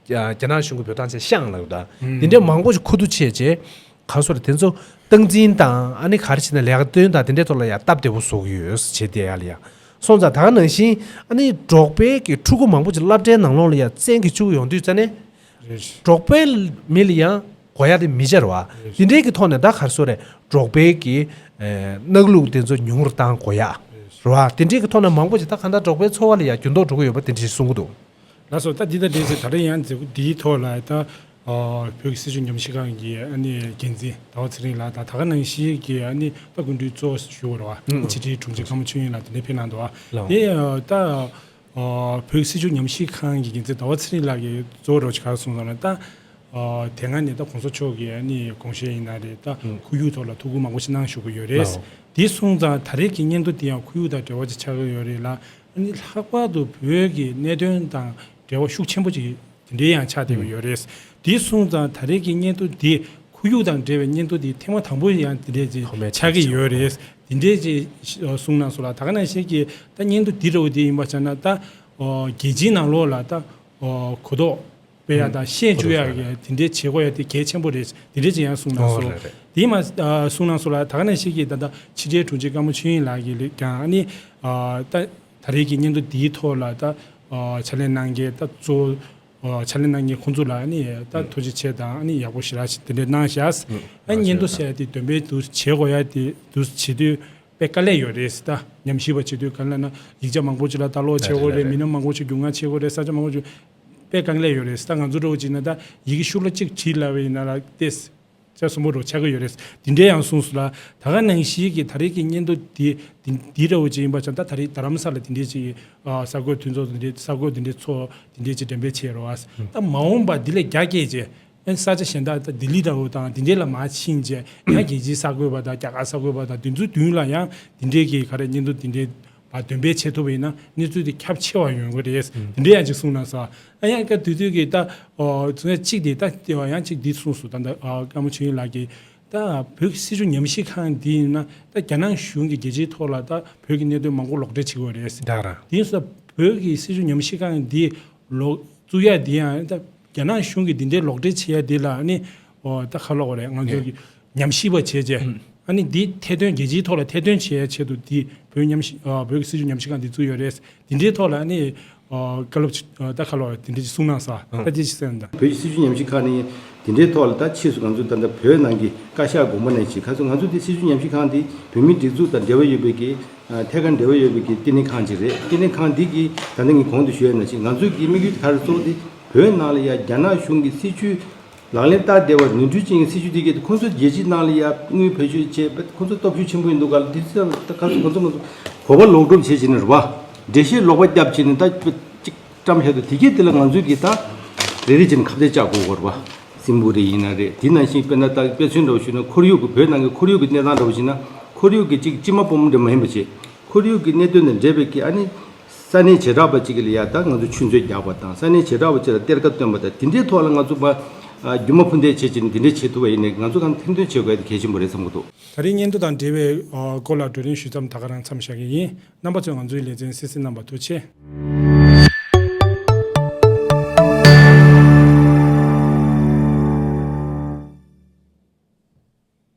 རྒྱ་ནག་གཞུང་གི་བོད་ཐང་ཆེད་ཤང་ལ་ཡོད་ད། དེ་འདྲའི་མང་པོ་ཞིག་མཁོ་བསྡུ་བྱས་རྗེས། ག་རེ་ཟེར་དེ་ཚོ་སྟངས་འཛིན་དང་ཨ་ནི་ག་རེ་བྱས་ན་ལས་ཀ་སྟོན་དང་དེ་འདྲའི་ཐོག་ལ་ཡ་སྟབས་བདེ་པོ་བཟོ་གི་ཡོད་ཟེར་བྱས་བསྡད་ཡ་ལ་ཡ། སོང་ཙང་ད་ག་ནང་བཞིན་ཨ་ནི་འབྲོག་པའི་གི་ཕྲུ་གུ་མང་པོ་ཅིག་སློབ་གྲྭའི་ནང་ལོགས་ལ་ཡ་བཙན་གྱིས་བཅུག་ཡོང་དུས་ཙ་ནས། རེད། འབྲོག་པའི་མི་ལ་ཡང་དགོས་ཡ་དེ་མི་ཆེ་རེད་བ། རེད། དེ་འདྲའི་གི་ཐོག་ནས་ད་ག་རེ་ཟེར་རེད། འབྲོག་པའི་གི་ཨེ་གནས་ལུགས་དེ་ཚོ་ཉུང་རུ་བཏང་དགོས་ཡ། རེད་བ། དེ་འདྲའི་གི་ཐོག་ནས་མང་པོ་ཅིག་ད་གང་ལྟར་འབྲོག་པའི་འཚོ་བ་ལ་ཡ་འགྱུར་ལྡོག་འགྲོ་གི་ཡོད་པ་དེ་འདྲ་ཞིག་གསུང་གི་འདུག། ལགས་སོ། ད་འདི་དང་འདི་ཚོ་ད་རེས་ཡང་མཛད་སྒོ་འདིའི་ཐོག་ལ་ད་ཨ་བོད་ཀྱི་སྲིད་བྱུས་ཉམས་ཞིབ་ཁང་གི་ཨ་ནི་འགན་འཛིན་ཟླ་བ་ཚེ་རིང་ལགས་དང་། ད་ག་ནང་བཞིན་གྱི་ཨ་ནི་ད་སྐུ་མགྲོན་གཙོ་བོ་ཞུ་བ་རེད་བ། ཨ་ཕྱི་དྲིལ་དྲུང་ཆེ་ཀརྨ་ཆོས་དབྱིངས་ལགས་དེ་འདྲ་ཕེབས་གནང་འདུག་བ། ལགས། དེ་ཨ་ད་ཨ་བོད་ཀྱི་སྲིད་བྱུས་ཉམས་ཞིབ་ཁང་གི་འགན་འཛིན་ཟླ་བ་ཚེ་རིང་ལགས་ཀྱིས་གཙོ་བོ་རོགས་ཀྱི་ག་རེ་གསུངས་སོང་ན། ད་ཨ་དེ་སྔ་ནས་ད་གོང་ས་མཆོག་གི་ཨ་ནི་དགོངས་བཞེད་ཡིན་ན་རེད། ད་ཁོར་ཡུག་ཐོག་ལ་ཐུགས་ཁུར་མང་པོ་ཞིག་གནང་བཞུགས་ཀྱི་ཡོད་རེད། ལགས། དེ་སོང་ཙང་ད་རེས་ཀྱི་སྙན་ཐོ་དེ་ཡང་ཁོར་ཡུག་དང་འབྲེལ་བ་ཅིག་ཆགས་ཀྱི་ཡོད་རེད་ལ། ཨ་ནི་ལྷག་པར་དུ་བོད་ཀྱི་གནད་དོན་དང་འབྲེལ་བ་ཤུགས་ཆེན་པོ་ཅིག་དེ་འདྲའི་ཡང་ཆགས་བསྡད་ཀྱི་ཡོད་རེད། དེ་སོང་ཙང་ད་རེས་ཀྱི་སྙན་ཐོ་འདི་ཁོར་ཡུག་དང་འབྲེལ་བའི་སྙན་ཐོ་འདི་ཐེངས་མ་དང་པོ་ཡང་དེ་འདྲས་ཅིག་ཁོ་མོས་ཆགས་ཀྱི་ཡོད་རེད། དེ་འདྲས་ཅིག་གསུངས་གནང་སོང་ལ། ད་ག་ནང་བཞིན་གྱི་ད་སྙན་ཐོ་འདི་འདྲ་བོ་འདི་ཡིན་པ་ཆ་ན་ད་ཨོ་རྒྱལ་སྤྱིའི་ནང་ལོགས་ལ་ད་ཨོ་གོ་རྟོགས་སྤེལ་ཡ་དང་ཤེས་བཅུག་ཡ་གི་དེ་འདྲས་བྱེད་དགོས་ཡ་དེ་གལ་ཆེན་པོ་རེད། དེ་འདྲས་ཅིག་ཡང་གསུངས་གནང་ཨོ་སོང་། རེད་རེད། དེ་མ་ཨ་གསུངས་གནང་སོང་ལ། ད་ག་ནང་བཞིན་གྱི་ད་ད་ཕྱི་དྲིལ་དྲུང་ཆེ་ཀརྨ་ཆོས་དབྱིངས་ལགས་ཀྱིས་ཀྱང་ཨ་ནི་ཨ་ད་ད་རེས་ཀྱི་སྙན་ཐོ་འདིའི་ཐོག་ལ་ད་ཨ་ཕྱག་ལས་གནང་མཁན་ད་གཙོ་བོ་ཨ་ཕྱག་ལས་གནང་མཁན་ཁོང་ཚོ་ལ་ཨ་ནི་ད་ཐུགས་རྗེ་ཆེ་དང་ཨ་ནི་ཡག་པོ་ཞེ་དྲག་ཞིག་དེ་འདྲས་གནང་ཤག། ཨ་ནི་སྙན་ཐོ་ཟེར་ཡ་དེ་འདོན་སྤེལ་དུ་བྱེད་དགོས་ཡ་དེ་དུ་བྱེད་དུས་དཔེ་དཀའ་ལས་ཡོད་རེད། ད་ཉམས་ཞིབ་པ་བྱེད་དུས་གང་ལབ་ན་ཡིག་ཆ་མང་པོ་ཅིག་ལ་ལྟ་ཀློག་བྱེད་དགོས་རེད། མི་སྣ་མང་པོ་ཅིག་རྒྱུས་མངའ་བྱེད་དགོས་རེད། ས་ཆ་མང་པོ་ཅིག་དཔེ་དཀའ་ལས་ཡོད་རེད། ད་ང་ཚོ་འདྲ་བོ་ཅིག་ན་ད་ཡི་གེ་ཤུགས་ལ་གཅིག་བྲིས་ལབ་པ་ཡིན་ན་ལ་ཏེས་ཆ་གསུམ་པོ་རུ་ཆགས་ཀྱི་ཡོད་རེད། དེ་འདྲའི་ཡང་གསུངས་སོང་ལ། ད་ག་ནང་བཞིན་གྱི་ད་རེས་ཀྱི་སྙན་ཐོ་འདི་འདི་འདི་འདྲ་བོ་ཅིག་ཡིན་པ་ཙང་ད་ད་རེས་རྡ་རམ་ས་ལ་དེ་འདྲའི་ཅིག་ཨ་གསར་འགོད་མཐུན་ཚོགས་དེ་འདྲའི་གསར་འགོད་དེ་འདྲའི་ཚོགས་དེ་འདྲའི་ཅིག་འགྲེམས་སྤེལ་བྱས་རོགས། ད་མ་འོངས་པ་འདི་ལས་རྒྱ་སྐྱེད་ཅེས་ཨ་ས་ཆ་གཞན་དག་ད་ལྡི་ལི་འདྲ་བོ་དང་དེ་འདྲའི་ལ་མར་ཕྱིན་རྗེས་ཡང་རྒྱལ་སྤྱིའི་གསར་འགོད་པ་དང་རྒྱ་གར་གསར་འགོད་པ་དང་དེ་ཚོའི་མདུན་ལ་ཡང་དེ་འདྲའི་གི་ག་རེ་སྙན་ཐོ་དེ་འདྲའི་བ་འདོན་སྤེལ་བྱེད་ཐུབ་པ་ཡིན་ན་གནས་ཚུལ་དེ་ཁྱབ་ཆེ་བ་ཡོང་གི་རེད། དེ་འདྲའི་ཡང་ཅིག་གསུངས་གནང་སོང་། ཨ་ཡང་སྐབས་དེ་དུས་ཀྱི་ད་ཨོ་ཚུན་ཚོད་གཅིག་དེ་ད་དེ་བ་ཡང་གཅིག་འདི་གསུངས་སོང་། ད་ད་ཨ་ཀརྨ་ཆོས་དབྱིངས་ལགས་ཀྱིས་ད་བོད་ཀྱི་སྲིད་བྱུས་ཉམས་ཞིབ་ཁང་འདི་ཡིན་ན་ད་རྒྱ་ནག་གཞུང་གིས་རྒྱལ་སྤྱིའི་ཐོག་ལ་ད་བོད་ཀྱི་གནད་དོན་མང་པོ་ལོག་འགྲེལ་བྱེད་ཀྱི་ཡོད་རེད། ད་རང་དེ་ཡིན་སོང་ད་བོད་ཀྱི་སྲིད་བྱུས་ཉམས་ཞིབ་ཁང་འདི་ལོག་བཙུགས་ཡ་འདི་ཡང་ད་རྒྱ་ནག་གཞུང་གིས་འདི་འདྲའི་ལོག་འགྲེལ་བྱེད་ཡ་འདི་ལ་ཨ་ནི་ཨོ་ད་ཁ་ལོག་རེད། ང་ཚོ་གི་ཉམས་ཞིབ་པ་བྱས་རྗེས་ཨ་ནི་འདི་ཐེར་འདོན་རྒྱལ་སྤྱིའི་ཐོག་ལ་ཐེར་འདོན་བྱེད་ཡ་ཆེད་དུ་འདི་བོད་ཉམས་ཞིབ་ཨ་བོད་ཀྱི་སྲིད་བྱུས་ཉམས་ཞིབ་ཁང་འདི་བཙུགས་ཡོད་རེད། འདི་འདྲའི་ཐོག་ལ་ཨ་ནི་ཨ་བཀའ་སློབ་ཅིག་ཨ་ད་ཁ་ལོག་རེད། འདི་འདྲ་ཅིག་གསུངས་གནང་སོང་། ད་འདི་ཅིག་གསན་དང་། བོད་ཀྱི་སྲིད་བྱུས་ཉམས་ཞིབ་ཁང་ནས་འདི་འདྲའི་ཐོག་ལ་ད་ཕྱིས་སུ་ང་ཚོ་ད་ལྟ་བོད་ནང་གི་བཀའ་ཤག་དགོངས་པ་ནང་བཞིན་ཁ་སང་ང་ཚོ་འདི་སྲིད་བྱུས་ཉམས་ཞིབ་ཁང་འདི་བོད་མིའི་སྒྲིག་འཛུགས་དང་འབྲེལ་བ་ཡོད་པའི་གི་ཨ་ཐད་ཀར་འབྲེལ་བ་ཡོད་པའི་གི་བསྟི་གནས་ཁང་ཅིག་རེད། བསྟི་གནས་ཁང་འདི་གི་ད་ལྟ་ངས་གོང་དུ་ཞུས་ཡ་ནང་བཞིན་ང་ཚོའི་གི་དམིགས་ཡུལ་དེ་ག་རེ་གཙོ་བོ་དེ་བོད་ནང་ལ་ཡ་རྒྱ་ནག་གཞུང་གི་སྲིད་བྱུས་ལག་ལེན་བསྟར་བསྡད་པ་ནོར་འཁྲུལ་ཅན་གྱི་སྲིད་བྱུས་དེ་གས་ཁོང་ཚོ་རྒྱལ་སྤྱིའི་ནང་ལ་ཡ་དངུལ་བེད་སྤྱོད་བྱས་པ་ཁོང་ཚོ་སྟོབས་ཤུགས་ཆེན་པོ་ཡིན་འདུག་ག་ལ། དེ་ཚོ་ད་ག་ཚོད་ཁོང་ཚོ་ང་ཚོ་གོ་བ་ལོག་སྒྲུབ་བྱས་བྱས་ནས་རེད་བ། འགྲེལ་བཤད་ལོག་པ་བརྒྱབ་བྱས་ནས་ད་ཅིག་བཀྲམ་བཞག་འདུག། དེ་གས་དེ་ལ་ང་ཚོས་གི་ད་རེ་རེ་བྱས་ནས་ཁ་གཏད་བཅག་དགོས་གོ་རེད་བ། སྲིན་པོ་རེ་ཡིན་ན་རེད། དེ་ནང་བཞིན་དཔེར་ན་ད་དཔེ་མཚོན་འདྲ་བོ་ཞུས་ན་ཁོར་ཡུག་གི་བོད་ནང་གི་ཁོར་ཡུག་གི་གནས་སྟངས་འདྲ་བོ་ཞིག་ན་ཁོར་ཡུག་གི་ཅིག་སྤྱི་མ་སྤོ་མ་འདྲ་མ་ཡིན་པ་བྱས་ཁོར་ཡུག་གི་གནད་དོན་དང་འབྲེལ་བའི་གི་ཨ་ནི། ས་གནས་བྱེ་བྲག་པ་གཅིག་ལ་ཡ་ད་ང་ཚོ་ཆུ་མཛོད་རྒྱག་པ་དང་ས་གནས་བྱེ་བྲག་པ་གཅིག་ལ་གཏེར་ཁ་སྟོན་པ་དང་དེ་འདྲའི་ཐོག་ལ་ང་ཚོ་མ་རྒྱུ་མ་ཕུ་འདེད་བྱེད་ཀྱི་ནི་དེ་འདྲའི་བྱེད་ཐུབ་པ་ཡིན་ནའི་ང་ཚོ་གང་ཐེར་འདོན་བྱེད་དགོས་ཡ་དེ་གལ་ཆེན་པོ་རེད་བསམ་གྱི་འདུག། ད་རིང་སྙན་ཐོ་དང་འབྲེལ་བའི་སྐོར་ལ་བགྲོ་གླེང་ཞུས་མཚམས་ད་ག་རང་མཚམས་བཞག་གི་ཡིན། རྣམ་པ་ཚོས་ང་ཚོའི་ལེ་ཚན་གསན་གཟིགས་གནང་བར་ཐུགས་རྗེ་ཆེ།